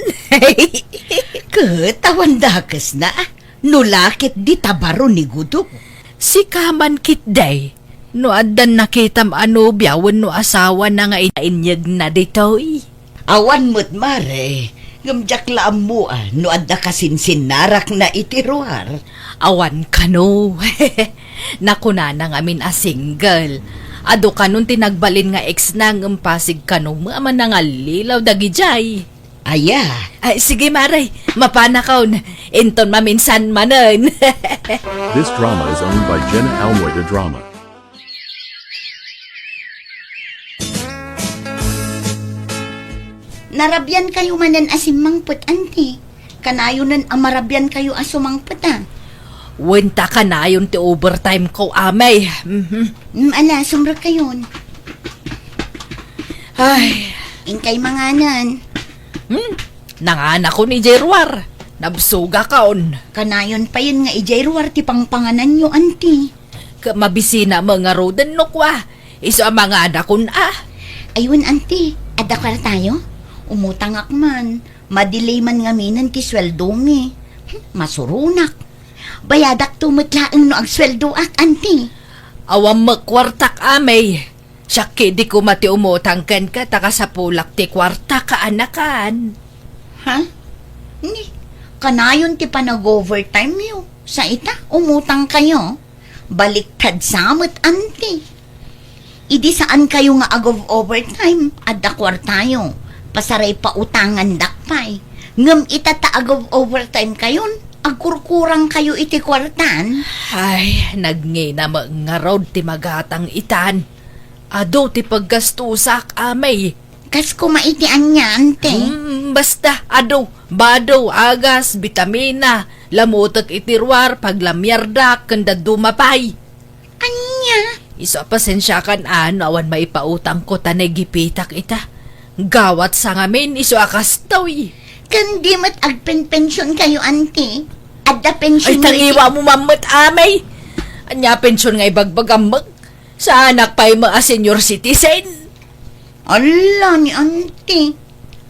Ket awan dakesna, no la ketdi ta baro ni Gudo. Sika man ketdi, no addan nakitam a nobia wenno asawana nga inyegna ditoy? Awan met, mare, ngem diak la ammo a no adda kasinsinnarakna iti ruar. Awan kano. Nakunana ngamin a single. Adu kanon ti nagbalin nga ex na ngem Pasig kano met a manangallilaw dagidiay. Aya. Ay, sige, mare. Mapanakon. Inton maminsan manen. This drama is owned by Jenna Almoy de Drama. Narabian kayo manen a simmangpet, anti. Kanayonen a marabian kayo a sumangpet, a. Wen ta kanayon ti overtime ko, amay. Mhm. Mm, ala, sumrek kayon. Ay. Inkay manganan. Hmm? Nanganakon idiay ruar. Nabsogakon. Kanayon payen nga idiay ruar ti pangpangananyo, anti. Ket mabisina met ngaruden no kua, isu a manganakon a. Ay wen, anti, adda kuartayo? Umutangak man. Madili man ngaminen ti sueldomi. Hmm, masuronak. Bayadakto met laeng no agsueldoak, anti. Awan met kuartak, amay. Siak ketdi koma ti umutang kenka ta kasapulak ti kuarta kaanakan. Ha? Ni, kanayon ti panag-overtime yo. Sa ita, umutang kayo. Baliktad sa met, anti. Idi saan kayo nga ag-overtime, adda kuartayo. Pasaray pautangandak pay. Ngem ita ta ag-overtime kayon, agkurkurang kayo iti kuartan. Ay, nagngina met ngarud ti magatang itan. Adu ti paggastusak, amay. Kas koma iti ania, ante? Hmm, basta, adu, bado, agas, bitamina, lamutek iti ruar, paglamiardak, ken dadduma pay. Ania? Isu a pasensiakan a no awan maipautangko ta nagipitak ita. Gawat sa ngamin, isu a kastoy. Ken di met agpenpension kayo, ante? Adda pension. Ay, tangiwa mo man met, amay. Ania pension nga ibagbagam met? Saanak pay met a senior citizen? Ala ni anti.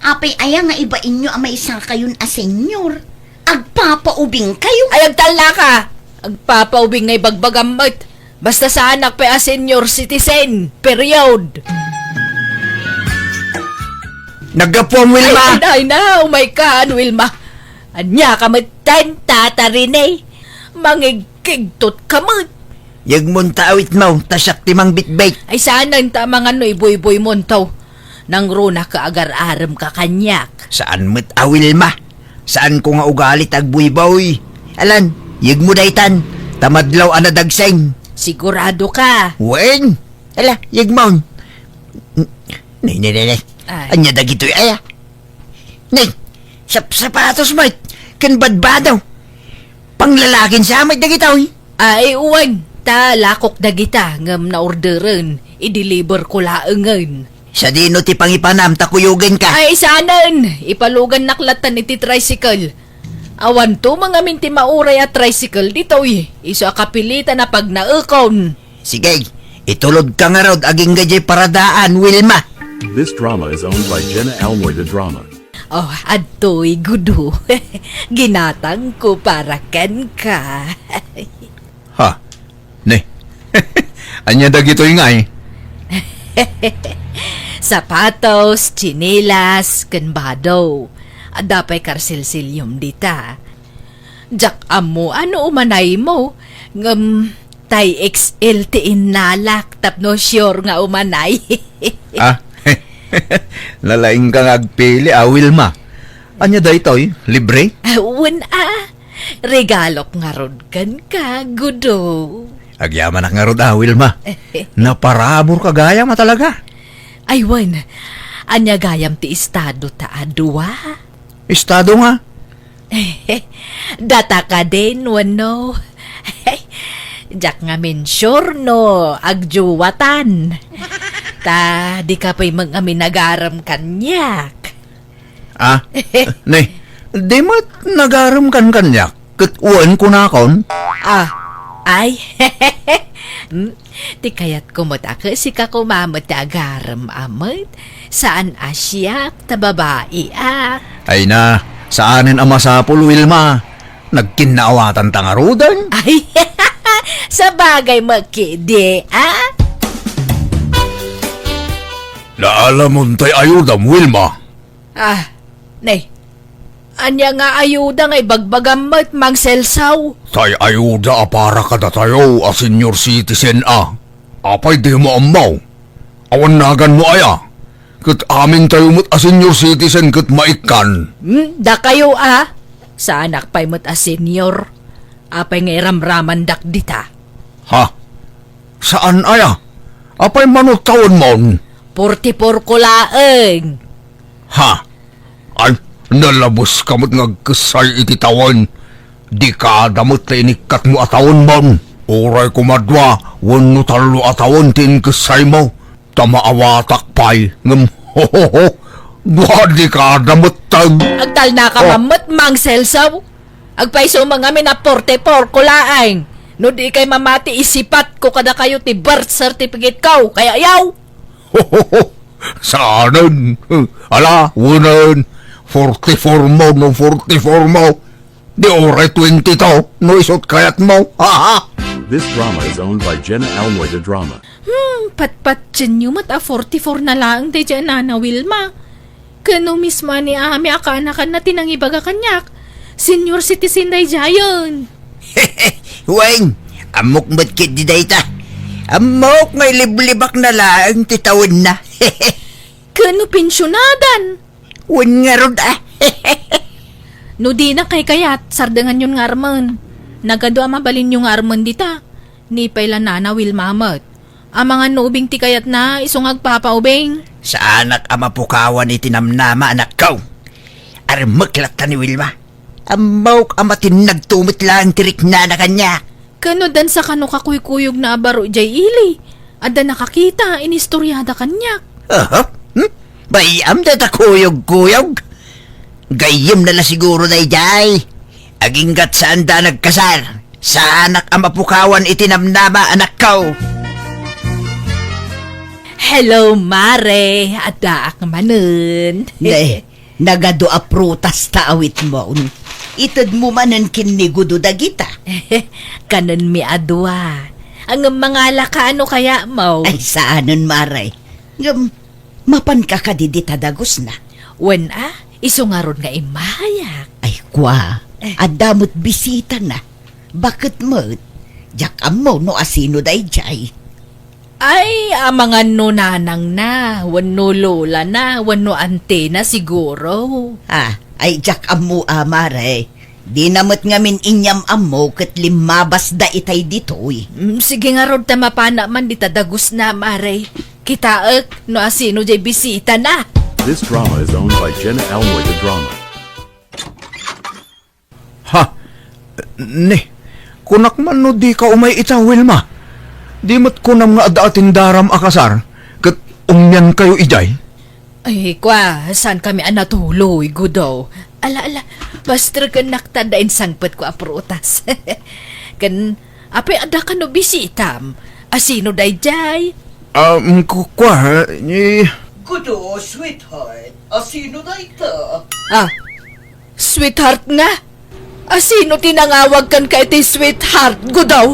Apay aya nga ibainyo a maysa kayon a senior? Agpapaubing kayo? Ay, agtallaka! Agpapaubing nga ibagbagam met. Basta saanak pay a senior citizen. Period. Naggapuam, Wilma! Ay, ay, ay na, umay ka, Wilma. Ania ka met ten, Tata Rene? Mangigkigtot ka met. Yegmon ta awitmo, ta siak ti mangbitbit. Ay, saanen ta amangan no ibuybuymon to. Nangruna ka agar-arem ka kaniak. Saan met a Wilma. Saanko nga ugali ti agbuybuy. Alan, yegmo daytan, ta madlaw a nadagseng. Sigurado ka? Wen. Ala, yegmon. Nay, nay, nay, nay. Ay. Ania dagitoy, aya? Nay, sap-, sapatos met, ken badbado. Panglalakin sa met dagitoy. Ay, wen, ta lakok dagita ngem naorderen, i-deliver ko laengen. Sadino ti pangipanam ta kuyogen ka? Ay, saanen, ipalugannak lattan iti tricycle. Awan to mangamin ti mauray a tricycle ditoy, isu a kapilitan a pagnaekon. Sige, itulod ka ngarud agingga jay paradaan, Wilma. This drama is owned by Jenna Almoy de Drama. Oh, adtoy, Gudo. Ginatang ko para kenka. Ha? Ne? Ania dagitoy ngay? Sapatos, tsinelas, ken bado. Adda pay karsilsilyom dita. Diak ammo no umanaymo, ngem tay X L ti innalak tapno sure nga umanay. Ah, nalaingka nga agpili, a, Wilma. Ania daytoy? Libre? Ah, wen a. Regalok ngarud kenka, Gudo. Agyamanak ngarud a, Wilma. Naparaburka gayam a talaga. Ay, wen. Ania gayam ti estado ta a dua? Estado nga? Data kadin wenno? Diak ngamin sure no agjuwatan. Ta dika pay mangamin agarem kaniak. Ah, ne, di met nagarem kan kaniak, ket wen kunakon? Ah, ay. Hmm, ti kayatko met a ket sika koma met ti agarem a met, saan a siak ta babaiak. Ay na, saanen a masapul, Wilma. Nagkinnaawatan ta ngaruden. Ay, sabagay met ketdi, ah? Naalamon tay ayudam, Wilma. Ah, ne. Ania nga ayuda nga ibagbagam met, Mang Celso? Tay ayuda a para kadatayo a senior citizen a. Apay dimo ammo? Awan naganmo aya? Ket amintayo met a senior citizen ket maikkan. Hmm, dakayo a? Saanak pay met a senior. Apay nga iramramandak dita? Ha? Saan aya? Apay mano tawenmon? Forty-four ko laeng. Ha? Ay, nalabeska met nga agkessay iti tawen. Dekada met ta inikkatmo a tawenmon. Uray koma dua wenno tallo a tawen ti inkessaymo. Ta maawatak pay, ngem, ho, ho, ho, dua dekada metten. Agtalnaka Oh. man met, Mang Celso. Agpayso man ngamin a forty-four ko laeng. No di kay mamati, isipatko kadakayo ti birth certificate ko. Kaya yaw. Ho, ho, ho. Saanen? Ala, unen. Forty-four mo no forty-four mo. Di uray twenty-two no isut kayatmo. Ha, ha. This drama is owned by Jenna Almoy de Drama. Hmm, patpatienyo met a forty-four na laeng daydiay a Nana Wilma. Ken no mismo a ni Ami a kaanakanna ti nangibaga kaniak, senior citizen daydiayen. Wen, ammok met ketdi dayta. Ammok nga iliblibak na laeng ti tawenna. Ken no pensionadan. Wen ngarud a. No dina kaykayat, sardenganyon nga armen. Nagadu a mabalinyo nga armen dita. Ni pay la Nana Wilma met. Amangan no ubing ti kayatna, isu nga agpapaubing. Saanak a mapukawan iti namnama, anakko. Armek latta ni Wilma. Ammok a matinnagto met laeng ti riknana kaniak. Ken no dansa kano kakuykuyogna a baro idiay ili, adda nakakita, inistoriada kaniak. Aha? Hmm? Bay-am dayta kuyog-kuyog. Gayyemna la siguro daydiay. Aginggat saanda a nagkasar. Saanak a mapukawan iti namnama, anakko. Hello, Mare. Addaak manen. Ne, nagadu a prutas ta awitmon. Itedmo manen ken ni Gudo dagita. Kanenmi a dua. Ngem mangalaka no kayatmo? Ay, saanen, Mare. Ngem, mapanka kadi dita dagusna? Wen a, isu ngarud nga immahayak. Kua, adda met bisitana. Baket met, diak ammo no asino daydiay. Ay, amangan no nanangna, wenno lolana, wenno antena siguro. Ah, ay diak ammo, Mare. Dina met ngamin inyam-ammo ket limmabasda itay ditoy. Mm, sige ngarud ta mapana man dita dagusna, Mare. Kitaek no asino jay bisitana. This drama is owned by Jenna Almoy de Drama. Ha? Ne, kunak man no dika umay ita, Wilma. Di met kunam nga adda a tindaram a kasar, ket umiankayo idiay? Ay, kua, saankami a natuloy, Gudaw. Ala, ala, pasterkennak ta adda insangpetko a prutas. Ken, apay adda kano bisitam? Asino daydiay? Um, ku-, kua, eh, Gudo, sweetheart, asino dayta? Ah, sweetheart nga? Asino ti nangawag kenka iti sweetheart, Gudaw?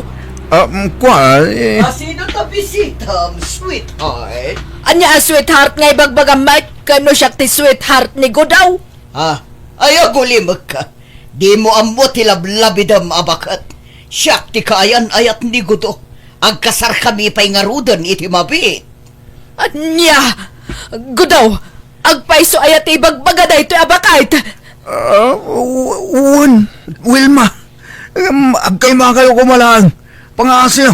Ah, mm, kua, eh. Asino ta bisitam, sweetheart? Ania a sweetheart nga ibagbagam met ken no siak ti sweetheart ni Gudaw? Ah, ay agulimekka. Dimo ammo ti lablabidem a baket. Siak ti kaayan-ayat ni Gudo. Agkasarkami pay ngaruden iti mabiit. Ania? Gudaw, agpayso aya ti ibagbaga daytoy a baket? Ah, w-, wen, Wilma. Em, agkalmakayo koma laeng. Pangaasiyo.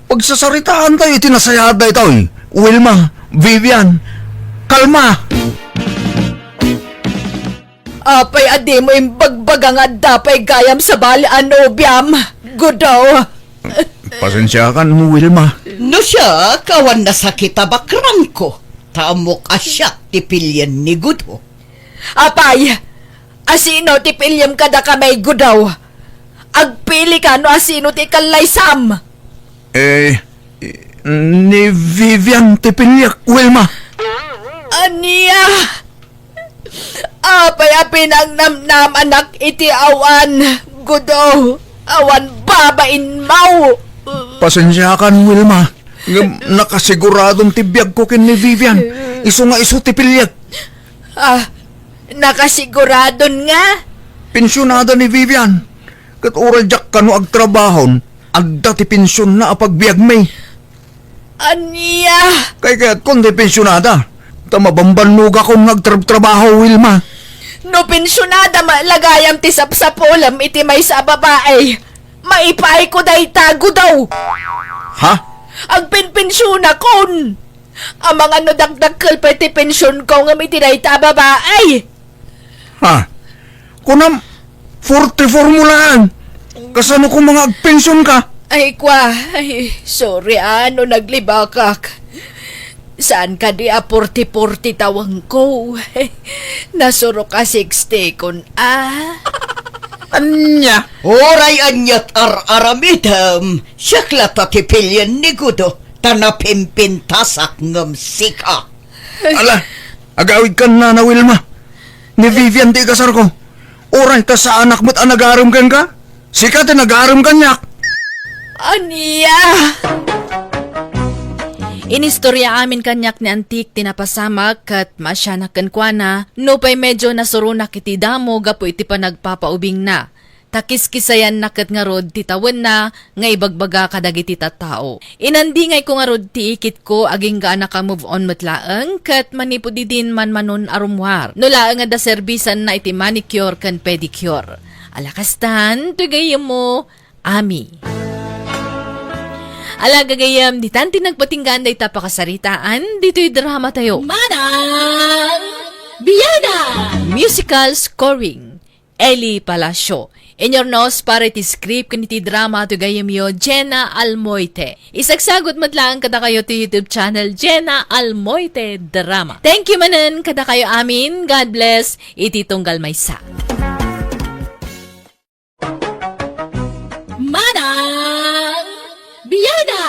Pagsasaritaantayo iti nasayaat daytoy. Wilma, Vivian, kalma. Apay a dimo imbagbaga nga adda pay gayam sabali a nobiam, Gudaw? Pasensiakan, Wilma. No siak, awan nasakit a bakrangko, ta ammok a siak ti pilien ni Gudo. Apay, asino ti piliem kadakami, Gudaw? Agpilika no asino ti kallaysam. Eh, ni Vivian ti piliek, Wilma. Ania? Apay a pinangnamnamanak iti awan, Gudo, awan babainmaw. Pasensiakan, Wilma. Ngem nakasiguradon ti biagko ken ni Vivian. Isu nga isu ti piliek. Ah, nakasiguradon nga? Pensionada ni Vivian. Ket uray diak kano agtrabahon, adda ti pensionna a pagbiagmi. Ania? Kaykayatkon ti pensionada, ta mabambannogakon nga agtrabtrabaho, Wilma. No pensionada met la gayam ti sapsapulem iti maysa a babai, maipayko dayta, Gudo. Ha? Agpenpensionakon. Amangan no dakdakkel pay ti pensionko ngem iti dayta a babai. Ha? Kunam, forty-four mo laeng. Kasano koma nga agpensionka? Ay, kua, ay, sorry, ah, no naglibakak. Saan kadi a forty-forty tawengko? Nasurok a sixty kon, ah. Ania? Uray aniat ar-aramidem, siak latta ti pilien ni Gudo, ta napimpintasak ngem sika. Ala, agawidkan, Nana Wilma. Ni Vivian ti ikasarko. Uray ta saanak met a nagarem kenka. Sika ti nagarem kaniak. Ania? Inistorya amin kaniak ni Antik ti napasamak ket maasianak kenkuana, nupay medio nasuronak iti damo gapu iti panagpapaubingna. Ta kiskisayanna ket ngarud ti tawenna nga ibagbaga kadagiti tattao. Inandingayko ngarud ti ikitko agingga a naka-move on met laeng ket manipud idin manmanon a rummuar. No laeng adda serbisanna iti manicure ken pedicure. Ala kastan, ti gayyemmo, Ami. Ala gagayyem, ditan ti nagpatinggaan dayta pakasaritaan, ditoy drama tayo. Manang Biana! Musical scoring. Eli Palacio. Inyurnos para iti script ken iti drama ti gayyemyo, Jenna Almoite. Isagsagut met laeng kadakayo ti YouTube channel, Jenna Almoite Drama. Thank you manen kadakayo amin. God bless. Iti tunggal maysa. Manang Biana!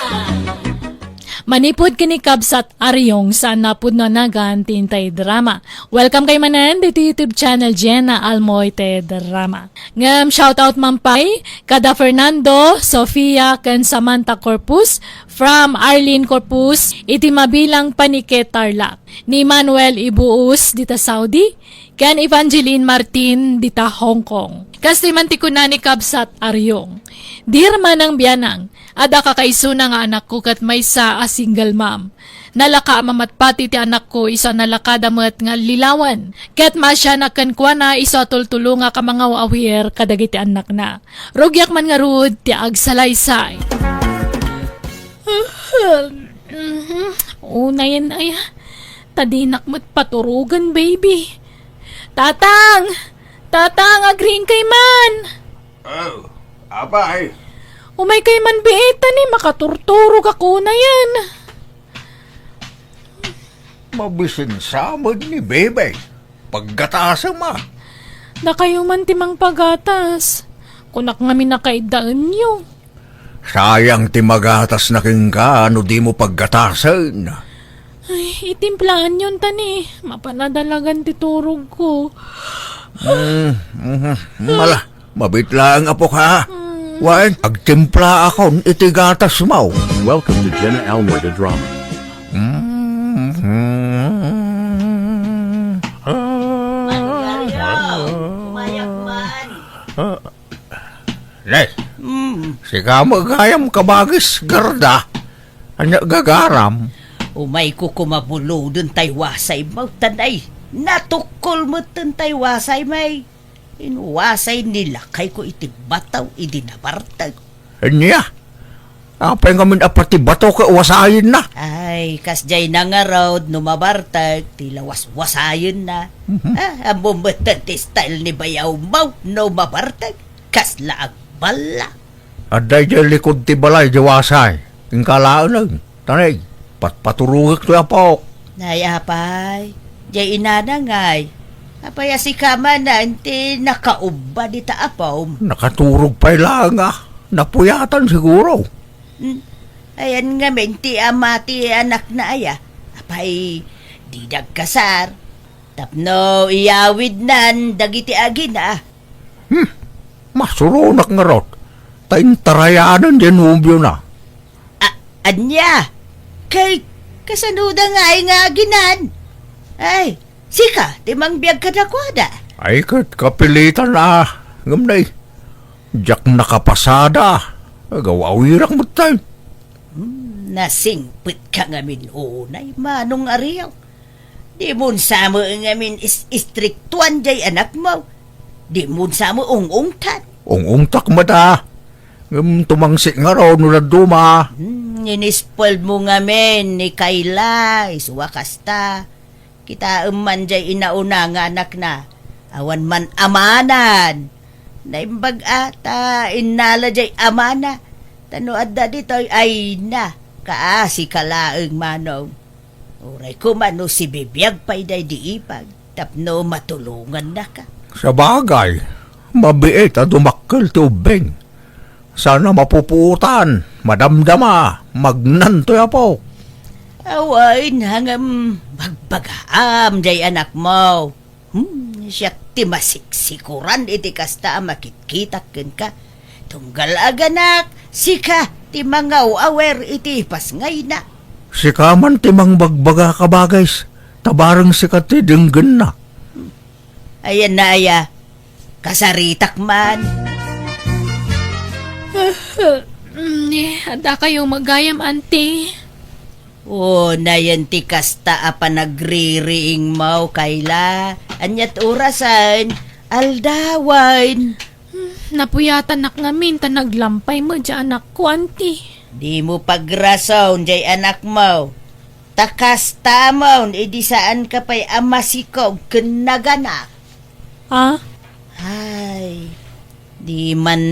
Manipud ken ni Kabsat Ariong, saan a pudno a nagan ti intay drama. Welcome kay manen ditoy YouTube channel Jenna Almoite Drama. Ngem shoutout man pay kada Fernando, Sofia, ken Samantha Corpus from Arlene Corpus iti mabilang paniki Tarlac, ni Manuel Ibuus dita Saudi, ken Evangeline Martin dita Hong Kong. Kastoy man ti kuna ni Kabsat Ariong, "Dear Manang Bianang, adda kakaisuna nga anakko ket maysa a single mom. Nalaka a mamatpati ti anakko isu a nalakada met nga allilawen, ket maasianak kenkuana isu a tultulongak a mangaw-awir kadagiti annakna. Rugiak man ngarud ti agsalaysay." Unayen aya, ta dinak met paturogen, baby. Tatang! Tatang, agriingkay man! Oh, apay? Umaykay man biit, ta ni makaturturogak unayen. Mabisinsa met ni Bebe. Paggatasem a. Dakayo man ti mangpagatas. Kunak ngamin a kaiddaenyo. Sayang ti magatasna kenka no dimo paggatasen. Ay, itimplaanyon ta ni, mapan a dalagan ti turogko. Mm, mhm. Mala, mabiit laeng, apok, ha? Mm. Wen, agtimplaakon iti gatasmo. Welcome to Jenna Almoy the Drama. Mm. Manong Ariel, umayak man. Nay, mm, sika met gayam kabagis, Garda. Ania gagaram? Umayko koma buloden tay wasaymo, ta nay, natukkol metten tay wasaymo. Inwasay ni lakayko iti bato idi nabartek. Ania? Apay ngamin a pati bato ket wasayenna? Ay, kasdiay na ngarud no mabartek, ti lawaswasayenna. Mhm. Ah, ammom metten ti style ni bayawmo no mabartek. Kasla agballa. Adda idiay likud ti balay di wasay. Inka laeng, tanay, patpaturogek toy apok. Nay, apay, diay inana ngay. Apay a sika manen ti nakaubba dita apom? Nakaturog pay laeng a. Napuyatan siguro. Hmm. Ayan ngamin ti ama ti anakna aya. Apay, dida agkasar. Tapno iyawidnan dagiti agina. Hmm, masuronak ngarud, ta intarayanan diay nobiona. A-, ania? Kay, kasanoda ngay nga aginan? Ay, sika ti mangbiag kadakuada. Ay, ket kapilitan a, ngem nay, diak nakapasada, agaw-awirak metten. Hmm, nasingpetka ngamin unay, Manong Ariel. Dimon sa met ngamin is-, istriktuan diay anakmo. Dimon sa met ung-ungtan. Ung-ungtak met a. Ngem tumangsit ngarud no dadduma. Hmm, inispuelmo ngamin ni Kayla, isu a kasta. Kitaem man diay inauna nga anakna. Awan man amanan. Naimbag a ta innala diay amana. Ta no adda ditoy, ay na, kaasi ka laeng, Manong. Uray koma no sibibiag pay daydi ipag tapno matulongannaka. Sabagay, mabiit a dumakkel ti ubbing. Saan a mapupuotan, madamdama, magnantoy apok. Awan, ngem bagbagaam diay anakmo. Hmm, siak ti masiksikuran iti kasta a makitkitak kenka. Tunggal aganak, sika ti mangaw-awir iti pasngayna. Sika man ti mangbagbaga, kabagis, ta bareng sika ti denggenna. Ayan na aya, kasaritak man. Mm, eh, adda kayo magayam, auntie? O, nayen ti kasta a panagririingmo, Kayla. Aniat orasen? Aldawen. Hmm, napuyatanak ngamin ta naglampay met diay anakko, auntie. Dimo pagrason diay anakmo. Ta kastamon idi saanka pay a masikog ken naganak. Ah? Ay, di man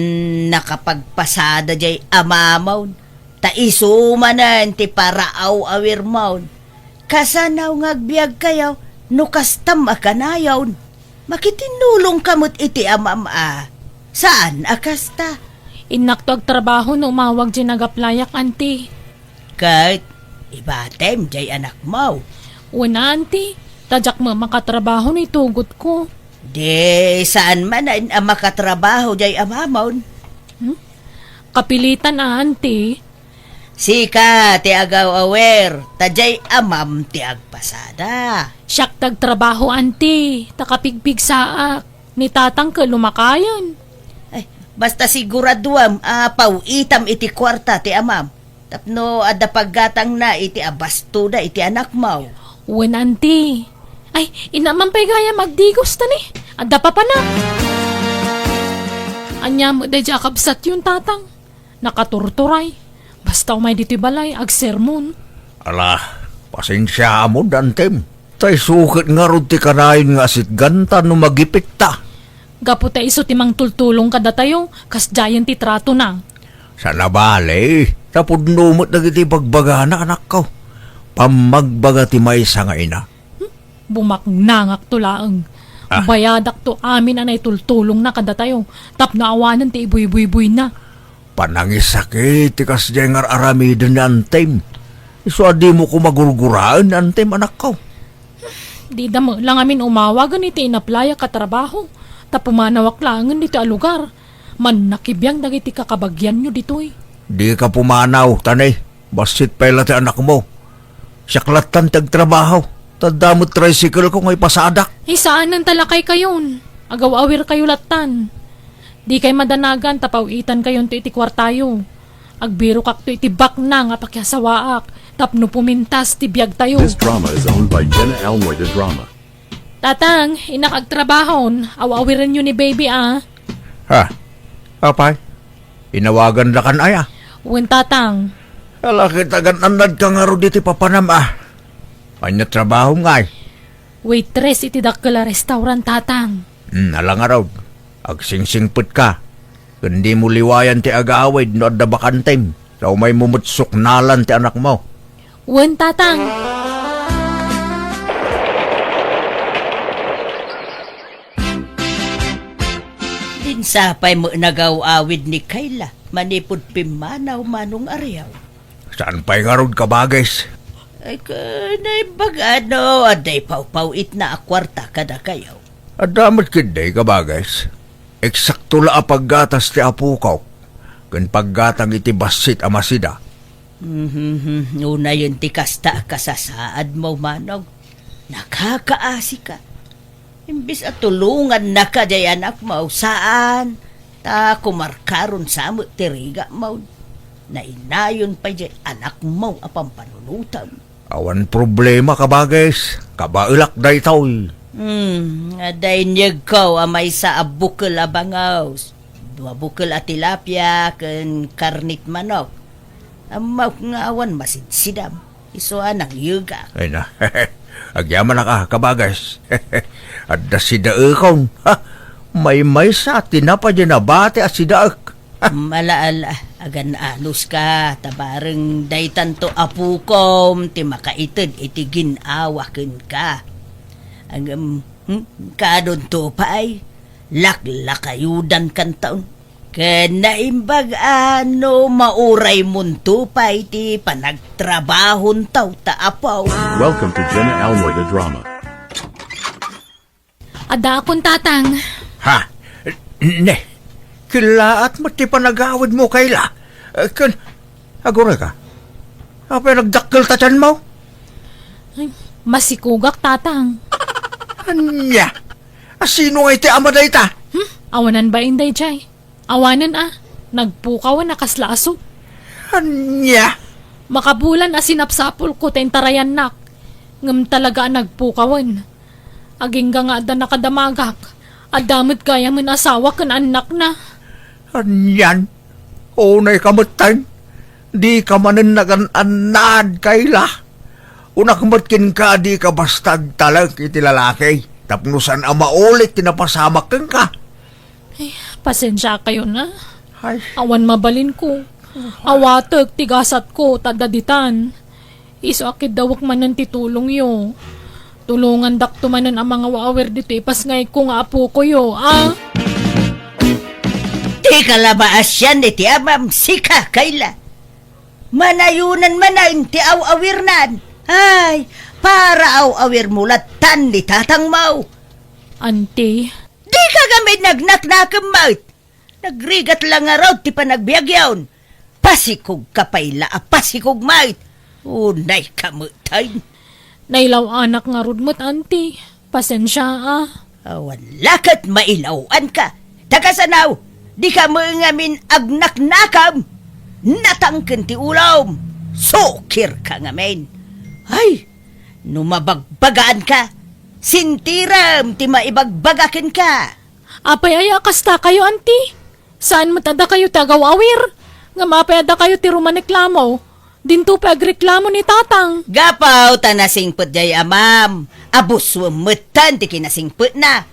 nakapagpasada diay amamon. Ta isu manen ti paraaw-awirmon. Kasano nga agbiagkayo no kastam a kanayon? Makitinnulongka met iti amam a. Saan a kasta? Innakto agtrabaho no umawag diay nagaplayak, auntie. Ket Ibatem jay anakmo. Wen, auntie, ta diak met makatrabaho no itugotko. Di saan man a makatrabaho jay amamon. Hmm? Kapilitan, auntie. Sika ti agaw-awer, ta jay amam ti agpasada. Siak ti agtrabaho, auntie, ta kapigpigsaak. Ni tatang ket lumakayen. Ay, basta siguraduam a paw-itam iti kuarta ti amam. Tapno adda paggatangna iti abastoda iti anakmo. Wen, auntie. Ay, inamam pay gayam agdigos ta ni. Adda papana. Ania met daydiay a kabsatyon, tatang? Nakaturturay. Basta umay ditoy balay, agsermon. Ala, pasensiaam, antem. Ta isu ket ngarud ti kanayon nga asitganta no magipikta. Gapu ta isu ti mangtultulong kadatayo, kasdiayen ti tratona. Saan a bale, ta pudno met dagiti bagbagana, anakko. Pammagbaga ti maysa nga ina. Hmm? Bumaknangakto laeng. Ah. Bayadakto amin a naitultulongna kadatayo, tapno awanen ti ibuybuybuyna. Panangisakit ti kasdiay nga ar-aramiden ni antem. Isu a dimo koma gurguraen ni antem, anakko. Dida met la ngamin umawagen iti inaplayak a trabaho, ta pumanawak laengen ditoy a lugar. Mannakibiang dagiti kakabagianyo ditoy. Dika pumanaw, ta ne, bassit pay la ti anakmo. Siak lattan ti agtrabaho, ta adda met tricycle-ko nga ipasadak. Ay, saanen ta lakaykayon. Agaw-awirkayo lattan. Dikay madanagan ta paw-itankayonto iti kuartayo. Agbirokakto iti baknang a pakiasawaak tapno pumintas ti biagtayo. This drama is owned by Jenna Almoy de Drama. Tatang, innak agtrabahon. Aw-awirenyo ni baby, a. Ha? Apay? Inawagandakan aya? Wen, tatang. Ala, ket agan-annad ka ngarud iti papanam, a. Ania trabahom ngay? Waitress iti dakkel a restaurant, tatang. Hmm, ala ngarud. Agsingsingpetka. Ken dimo liwayan ti agawid no adda bakantem. Ta umaymo met suknalan ti anakmo. Wen, tatang. Din sapay met nagaw-awid ni Kayla manipud pimmanaw, Manong Ariaw. Saan pay ngarud, kabagis? Ay, ka, naimbag-ano, adda ipawpaw-itna a kuarta kadakayo. Adda met ketdi, kabagis. Eksakto la a paggatas ti apokok, ken paggatang iti bassit a masida. Mhm, unayen ti kasta a kasasaadmo, manong. Nakakaasika. Imbes a tulongannaka jay anakmo, saan, ta kumarkaron sa met ti rigamo. Nainayon pay jay anakmo a pampanunotem. Awan problema, kabagis. Kabaelak daytoy. Hmm, adda inyegko a maysa a bukel a bangaws, dua bukel a tilapia, ken karnit manok. Ammok nga awan masidsidam. Isu a nangyegak. Ay na. Agyamanak a, kabagis. Adda sidaekon. Ha? Maymaysa a tinapay di nabati a sidaek. Ala, ala, agan-anuska, ta bareng daytanto apokom ti makaited iti gin-awa kenka. Ngem, hmm, kadonto pay, laklakayudankanton. Ken naimbag-ano, mauraymonto pay ti panagtrabahonto ta apo. Welcome to Jenna Almoy the Drama. Addaakon, tatang. Ha? Ne, kellaat met ti panagawidmo, Kayla. Eh, ken, aguray ka. Apay nagdakkel ta tianmo? Ay, masikugak, tatang. Ania? A, sino nga iti ama dayta? Hmm? Awanan bain daydiay. Awanen a, nagpukawen a kasla aso. Ania? Makabulan a sinapsapulko ta intarayannak, ngem talaga a nagpukawen. Agingga nga adda nakadamagak, adda met gayamen asawa ken annakna. Anian? Unay ka metten? Dika manen nagan-annad, Kayla. Unak met kenka, dika basta agtalek iti lalaki tapno saan a maulit ti napasamak kenka. Ay, pasensiakayon a. Ay. Awan mabalinko. Awatek ti gasatko, ta adda ditan. Isu a kiddawek manen ti tulongyo. Tulongandakto manen a mangaw-awir ditoy ipasngayko nga apokoyo, a? Dika la maasian iti amam, sika, Kayla. Manayonan manen ti aw-awirnan. Ay, para aw-awirmo lattan ni tatangmo. Anti. Dika ngamin nagnaknakem met. Nagrigat la ngarud ti panagbiagyon. Pasikog ka pay la a pasikog met. Unay ka met, ay. Nailaw-anak ngarud met, anti. Pasensia, a. Awan la ket mailaw-anka. Ta kasano, dika met ngamin agnaknakem. Natangken ti ulom. Sukir ka ngamin. Ay, no mabagbagaanka, sintirem ti maibagbaga kenka. Apay aya a kastakayo, anti? Saan met a dakayo ti agaw-awir? Ngem apay a dakayo ti rumaniklamo? Dinto pay agreklamo ni tatang. Gapu ta nasingpet jay amam, a buswem metten ti kinasingpetna.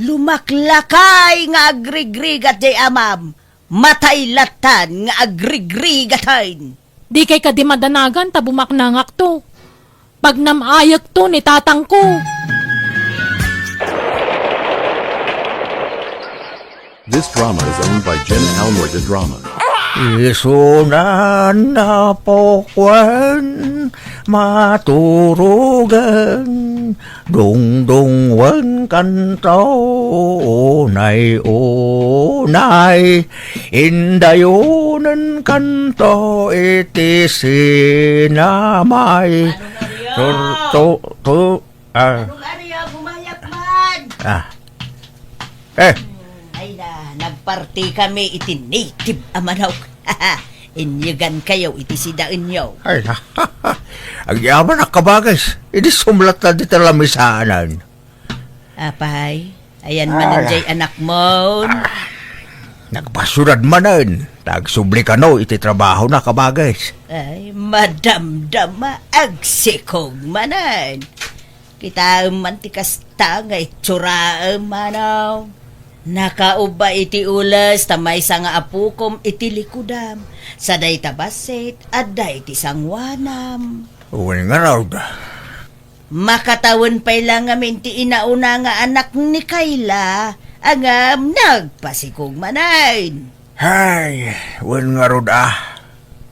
Lumaklakay nga agrigrigat jay amam, matay lattan nga agrigrigaten. Dikay kadi madanagan ta bumaknangakto. Pagnam-ayekto ni tatangko. This drama is owned by Jenna Almoy de Drama. Isunan a pukwan, maturugan, dungdungwen kanto, unay-unay, indayonen kanto iti sinamay. Turto, tu, ah. Anong ariyo, bumayag man? Ah. Eh. Ay na, nagparti kami iti native a manok. Inyegan kayo iti sidaenyo. Ay na. Agyaman a kabagis. Idi sumlat na di talamisa anan. Apay, ayan manen jay anakmon. Nagpasyudad manen. Ta agsubli kano iti trabahona, kabagis. Ay, madamdama, agsikog manen. Kitaem man ti kasta nga itsuraem, manong. Nakaubba iti ules ta maysa nga apukom iti likudam. Sa dayta bassit, adda iti sangoanam. Wen ngarud. Makatawen pay la ngamin ti inauna nga anak ni Kayla, ngem nagpasikog manen. Hay, wen ngarud a.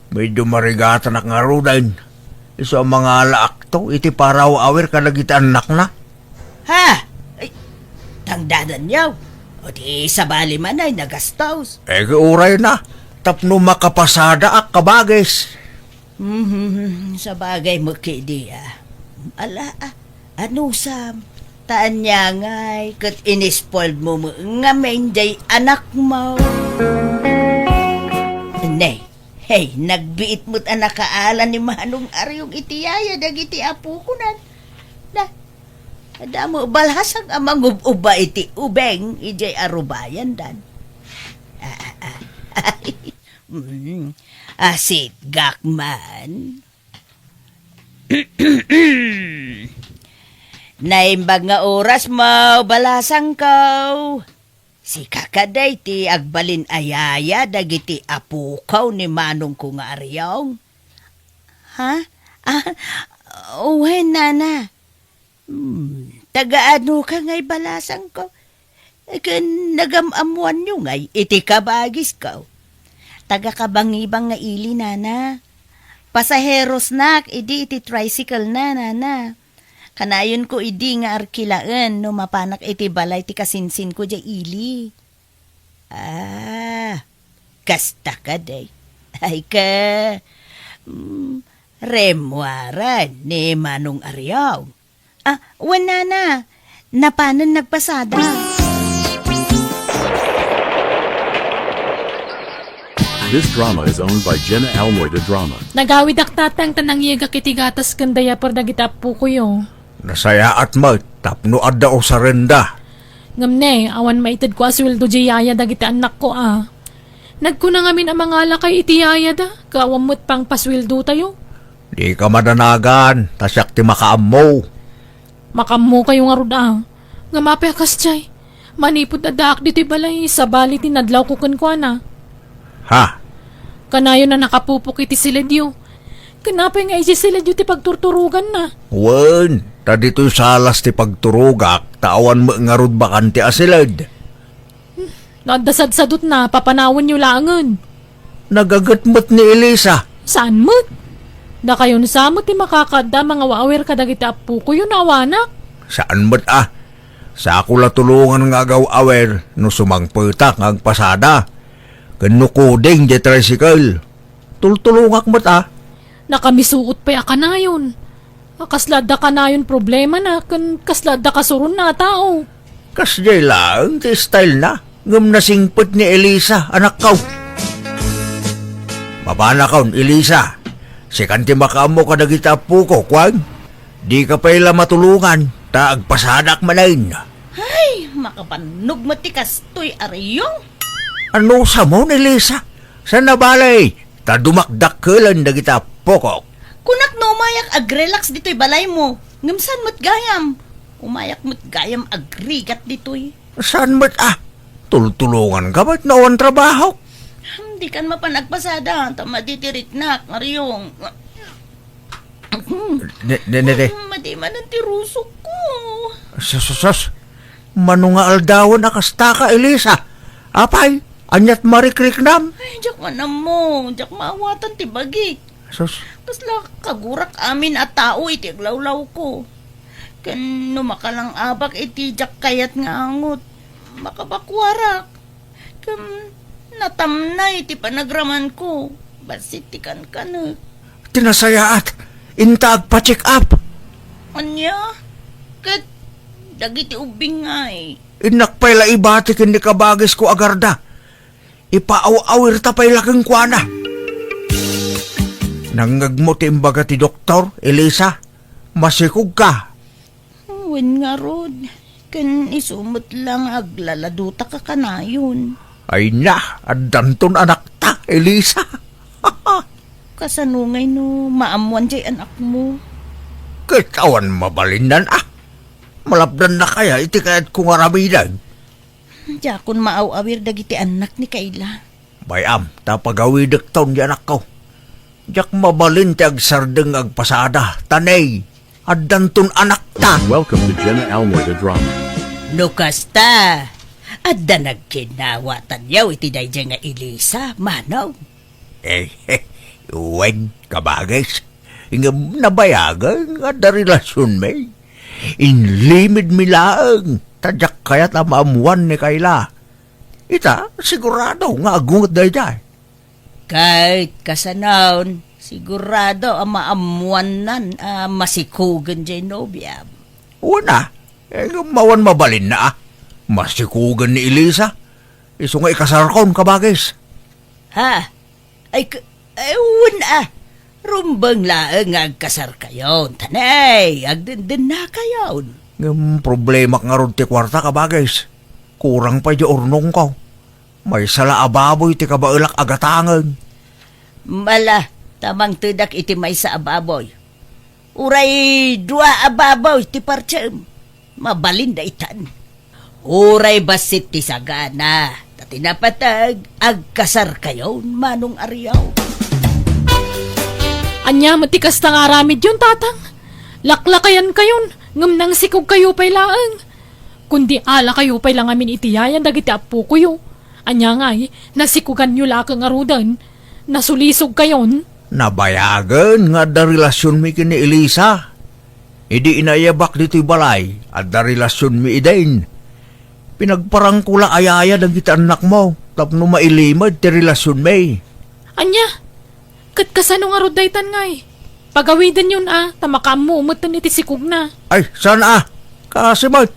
Medyo marigatanak ngaruden. Isu a mangalaakto iti paraw-awir kadagiti annakna. Ha? Ay, tangdadanyo. O di sabali man ay nagastos. Eh, uray na. Tapno makapasadaak, kabagis. Mhm, sabagay met kadi a. Ala, a, anusam? Ta ania ngay, ket inispoilmo met ngamin jay anakmo. Ne, hey, nagbiit met a nakaala ni Manong Ariong iti yaya dagiti apokonan. Na, adda met balasang a mangub-uba iti ubeng idiay arubayandan. Ah, ah, ah. Mm, asigak man. Naimbag nga orasmo, balasangko. Sika kadi ti agbalin a yaya dagiti apokaw ni manongko nga Ariong? Ha? Ah, wen, nana. Hmm, taga-ano ka ngay, balasangko? Ken nagam-ammoanyo ngay iti kabagisko? Taga-Kabangibang nga ili, nana. Pasaherosnak idi iti tricycle na, nana. Kanayonko idi nga arkilaen no mapanak iti balay ti kasinsinko diay ili. Ah, kasta kadi. Ay ka, mm, rimmuaren ni Manong Ariong. Ah, wen, nana. Napanen nagpasada. This drama is owned by Jenna Almoy de Drama. Nagawidak, tatang, ta nangyegak iti gatas ken diaper dagiti appokoyo. Nasayaat met tapno adda usarenda. Ngem ne, awan maitedko a sueldo diay yaya dagiti annakko a. Nagkuna ngamin a mangalakay iti yayada, ket awan met pangpasueldotayo. Dika madanagan, ta siak ti makaammo. Makaammokayo ngarud a. Ngem apay a kasdiay? Manipud addaak ditoy balay, sabali ti nadlawko kenkuana. Ha? Kanayon a nakapupok iti siledyo. Ken apay nga idiay siledyo ti pagturturoganna? Wen, ta ditoy salas ti pagturogak, ta awan met ngarud bakante a siled. No adda sadsadotna, papanawenyo laengen. Nagaget met ni Elisa. Saan met? Dakayon sa met ti makakaadda a mangaw-awir kadagiti appokoyo no awanak. Saan met a. Sako la tulongan nga agaw-awir no sumangpetak nga agpasada. Ken no kuding diay tricycle. Tultulongak met a. Nakamisuot pay a kanayon. A, kasla adda kanayon problemana ken kasla adda kasuronna a tao. Kasdiay laeng ti stylena, ngem nasingpet ni Elisa, anakko. Mapanakon, Elisa. Sikan ti makaammo kadagiti appoko, kuan? Dika pay la matulongan, ta agpasadak manen. Ay, makabannog met ti kastoy a riyong. Ano sa mo ni Lisa? Sana balay, ta dumakdakkelen dagiti appokok. Kunak no umayak agrelax ditoy balaymo, ngem saan met gayam? Umayak met gayam agrigat ditoy. Saan met a? Tultulongan ka met no awan trabahok. Hmm, dikan mapan agpasada, ta madi ti riknak, a riyong. Ne, ne, ne, ne. Madi manen ti rusokko. Sus, sus, sus. Mano nga aldawen a kasta ka, Elisa? Apay, aniat marikriknam? Ay, diak man ammo. Diak maawatan ti bagik. Sus. Kasla kagurak amin a tao iti aglawlawko. Ken no makalang-abak iti diak kayat nga angot, makabakuarak. Ken natamnay ti panagramanko, bassit ti kankanek. Ti nasayaat, inta agpa-check up. Ania? Ket dagiti ubbing ngay? Innak pay la ibati ken ni kabagisko a garda. Ipaaw-awirta pay la kenkuana. Nangngegmo ti imbaga ti doktor, Elisa? Masikog ka. Wen ngarud, ken isu met la nga aglaladutaka kanayon. Ay na, addanton anakta, Elisa. Kasano ngay no maammoan jay anakmo? Ket awan mabalinnan a. Malapdanna kaya iti kayatko nga aramiden? Diakon maaw-awir dagiti annak ni Kayla. Bay-am, ta pagawidekton ti anakko. Diak mabalin ti agsardeng nga agpasada, ta nay, addanton anakta. Welcome to Jenna Almoy the Drama. No kasta, adda nagkinnawatanyo iti daydiay nga Elisa, manong? Eh, eh, wen, kabagis. Ngem nabayagen nga adda relasionmi. Inlimedmi laeng, ta diak kayat a maammoan ni Kayla. Ita, sigurado nga agunget daydiay. Ket kasanon, sigurado a maammoannan a masikugen jay nobiam. Wen a, eh, ngem awan mabalinna a. Masikugen ni Elisa. Isu nga ikasarkon, kabagis. Ha? Ay, k-, ay, wen a. Rumbeng laeng nga agkasarkayon. Ta nay, agdendennakayon. Ngem problemak ngarud ti kuarta, kabagis. Kurang pay di urnongko. Maysa la a baboy ti kabaelak a gatangen. Mala, ta mangtedak iti maysa a baboy. Uray dua a baboy ti partsem, mabalin daytan. Uray bassit ti sagana, ta ti napateg, agkasarkayon, Manong Ariaw. Ania met ti kasta nga aramidyon, Tatang? Laklakayankayon, ngem nangsikogkayo pay laeng. Kundi alakayo pay la ngamin iti yayan dagiti appokoyo. Ania ngay, nasikuganyo la ket ngaruden, nasulisogkayon? Nabayagen nga adda relasionmi ken ni Elisa. Idi inayabak ditoy balay, adda relasionmi idin. Pinagparangko la a yaya dagiti annakmo tapno mailimed ti relasionmi. Ania? Ket kasano ngarud daytan ngay? Pagawidenyon a, ta makaammo metten iti sikogna. Ay, saan a? Kaasi met.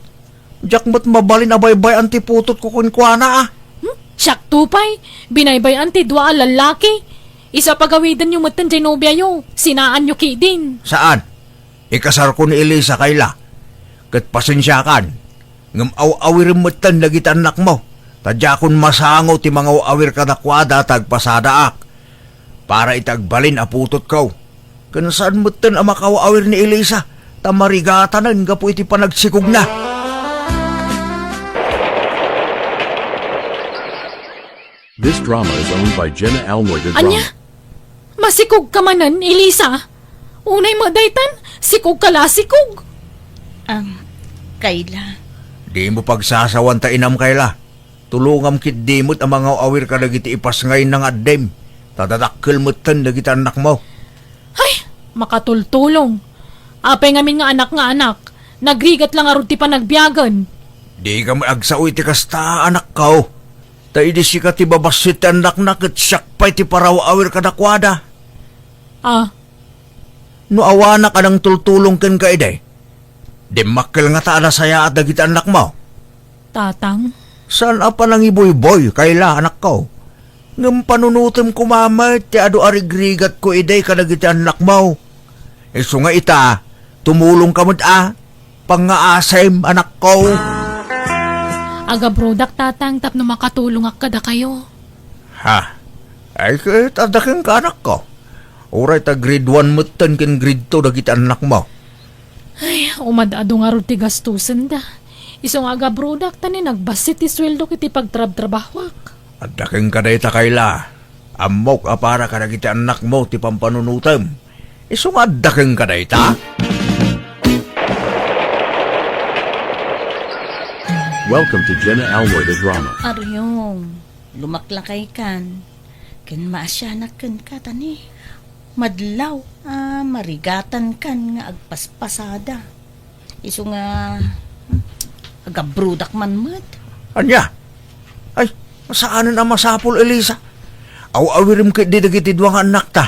Diak met mabalin a baybay-an ti putotko kenkuana a. Hmm? Siakto pay, binaybay-an ti dua a lallaki. Isu a pagawidenyo metten jay nobiayo, sinaanyo ketdin. Saan? Ikasarko ni Elisa, Kayla. Ket pasensiakan. Ngem aw-awirem metten dagiti annakmo, ta diakon masango ti mangaw-awir kadakuada ta agpasadaak. Para iti agbalin a putotko. Ken saan metten a makaw-awir ni Elisa, ta marigatanen gapu iti panagsikogna. This drama is owned by Jenna Almoy de Drama. Ania? Masikogka manen, Elisa? Unay met daytan, sikogka la a sikog. Am, Kayla. Dimo pagsasawan ta inam, Kayla. Tulongam ketdi met a mangaw-awir kadagiti ipasngayna nga addim. Ta dadakkel metten dagiti annakmo. Hay, makatultulong. Apay ngamin nga anak nga anak? Nagrigat la ngarud ti panagbiagen. Dika met agsao iti kasta, anakko. Ta idi sika ti babassit ti annakna, ket siak pay ti paraw-awir kadakuada. Ah. No awanak a nangtultulong kenka idi, dimmakkel ngata a nasayaat dagiti annakmo. Tatang? Saan a panangibuyboy, Kayla, anakko. Ngem panunotem koma met ti adu a rigrigatko idi kadagiti annakmo. Isu nga ita, tumulongka met a, pangngaasim, anakko. Agabrodak, Tatang, tapno makatulongak kadakayo. Ha? Ay, ket adda kenka, anakko. Uray ta grade one metten ken grade two dagiti annakmo. Ay, umad-adu ngarud ti gastosenda. Isu nga agabrodak ta ni nagbassit ti sueldok iti pagtrabtrabahoak. Adda kenka dayta, Kayla. Ammok a para kadagiti annakmo ti pampanunotem. Isu nga adda kenka dayta. Welcome to Jenna Almoy the Drama. Aryong, lumaklakaykan. Ken maasianak kenka, ta ni madlaw a marigatankan nga agpaspasada. Isu nga, hmm, agabrodak man met. Ania? Ay, saanen a masapul, Elisa. Aw-awirem ketdi dagiti dua nga annakta.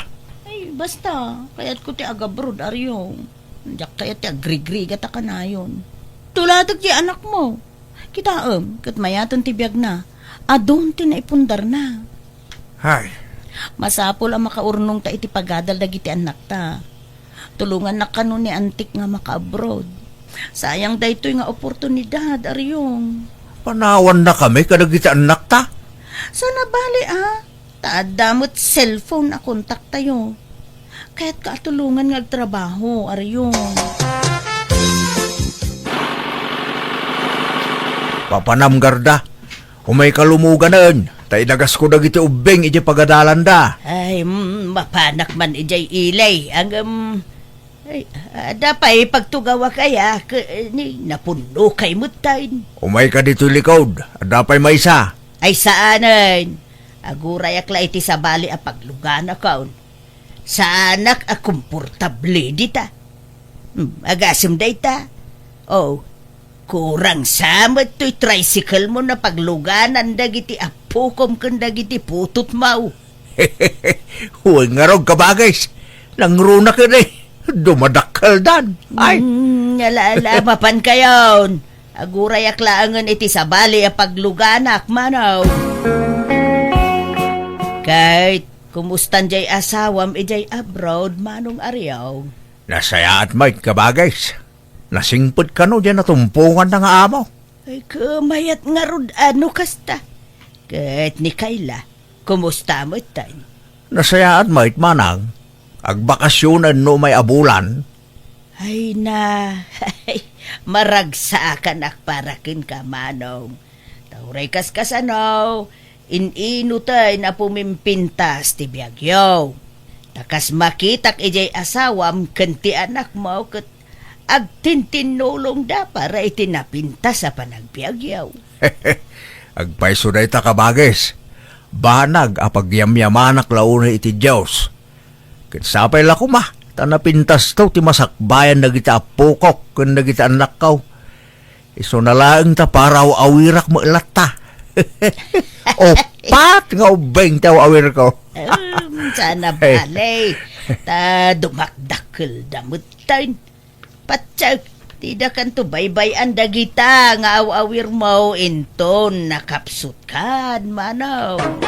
Ay, basta, kayatko ti agabrod, Aryong. Diak kayat ti agrigrigat a kanayon. Tulatek ti anakmo. Kitaem, ket mayaten ti biagna. Adun ti naipundarna. Hay. Masapul a makaurnongta iti pagadal dagiti annakta. Tulongannak kano ni Antik nga maka-abroad. Sayang daytoy nga oportunidad, Aryong. Panawannakami kadagiti annakta? Saan a bali, a? Ta adda met cellphone a kontaktayo. Kayatka a tulongan nga agtrabaho, Aryong. Papanam, Garda. Umayka lumoganen, ta idagasko dagiti ubbing idiay pagadalanda. Ay, mm, mapanak man idiay ili. Ngem, ay, adda pay pagtugawak aya, ke-, ni, napunnokay metten. Umayka ditoy likod, adda pay maysa. Ay, saanen. Agurayak la iti sabali a pagluganakon. Saanak a komportable dita. Hmm, agasem dayta. Oh, kurang sa met toy tricycle mo na pagluganan dagiti appokom ken dagiti putotmo. Wen ngarud, kabagis. Nangruna ken, eh. Dumadakkeldan. Ay. Hmm, ala, ala, mapankayon. Agurayak laengen iti sabali a pagluganak, Manong. Ket, kumustan jay asawam idiay abroad, Manong Aryong? Nasayaat met, kabagis. Nasingpet kano diay natumponganda nga amo. Ay, kumayat ngarud a no kasta. Ket ni Kayla, kumusta metten? Nasayaat met, manang. Agbakasyonen no umay a bulan. Ay na, ay, maragsakanak para kenka, Manong. Ta uray kaskasano, in-inoten a pumimpintas ti biagyo. Ta kas makitak idiay asawam ken ti anakmo ket agtintinnulongda para iti napintas a panagbiagyo. Agpayso dayta, kabagis. Banag a pagyamyamanak la unay iti Dios. Ket sapay la koma, ta napintasto ti masakbayan dagiti appokok ken dagiti annakko. Isuna laeng ta paraw-awirak met latta. Uppat nga ubbing ti aw-awirko. Em, sana bale. Ta dumakdakkelda metten. Patsak, ti dakanto baybay-an dagita nga aw-awirmo inton nakapsutkan, Manong.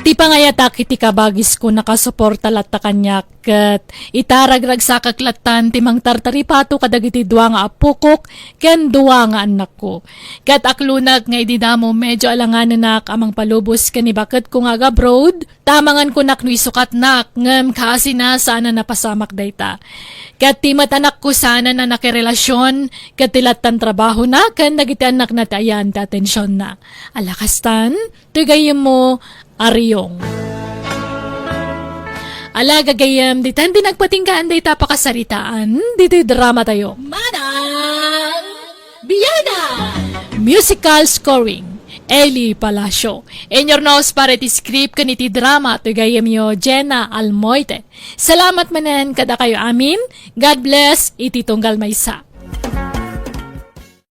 Ti pangayatak iti kabagisko nakasuporta latta kaniak, ket ita ragragsakak lattan ti mangtartaripato kadagiti dua nga appokok ken dua nga annakko. Ket aklonak nga idi damo medyo alanganenak a mangpalubos ken ni baketko nga agabroad, Tamangan kunak no isukatnak, ngem kaasina saan a napasamak dayta. Ket ti met anakko saan a nakirelasion ket ti lattan trabahona ken dagiti annakna ti ayan ti atensionna. Ala kastan, toy gayyemmo, Ariong. Ala, gagayyem, ditan ti nagpatinggaan dayta pakasaritaan, ditoy drama tayo. Manang Biana! Musical scoring. Eli Palacio. Inyurnos para iti script ken iti drama toy gayyemyo, Jenna Almoite. Salamat manen kadakayo amin. God bless iti tunggal maysa.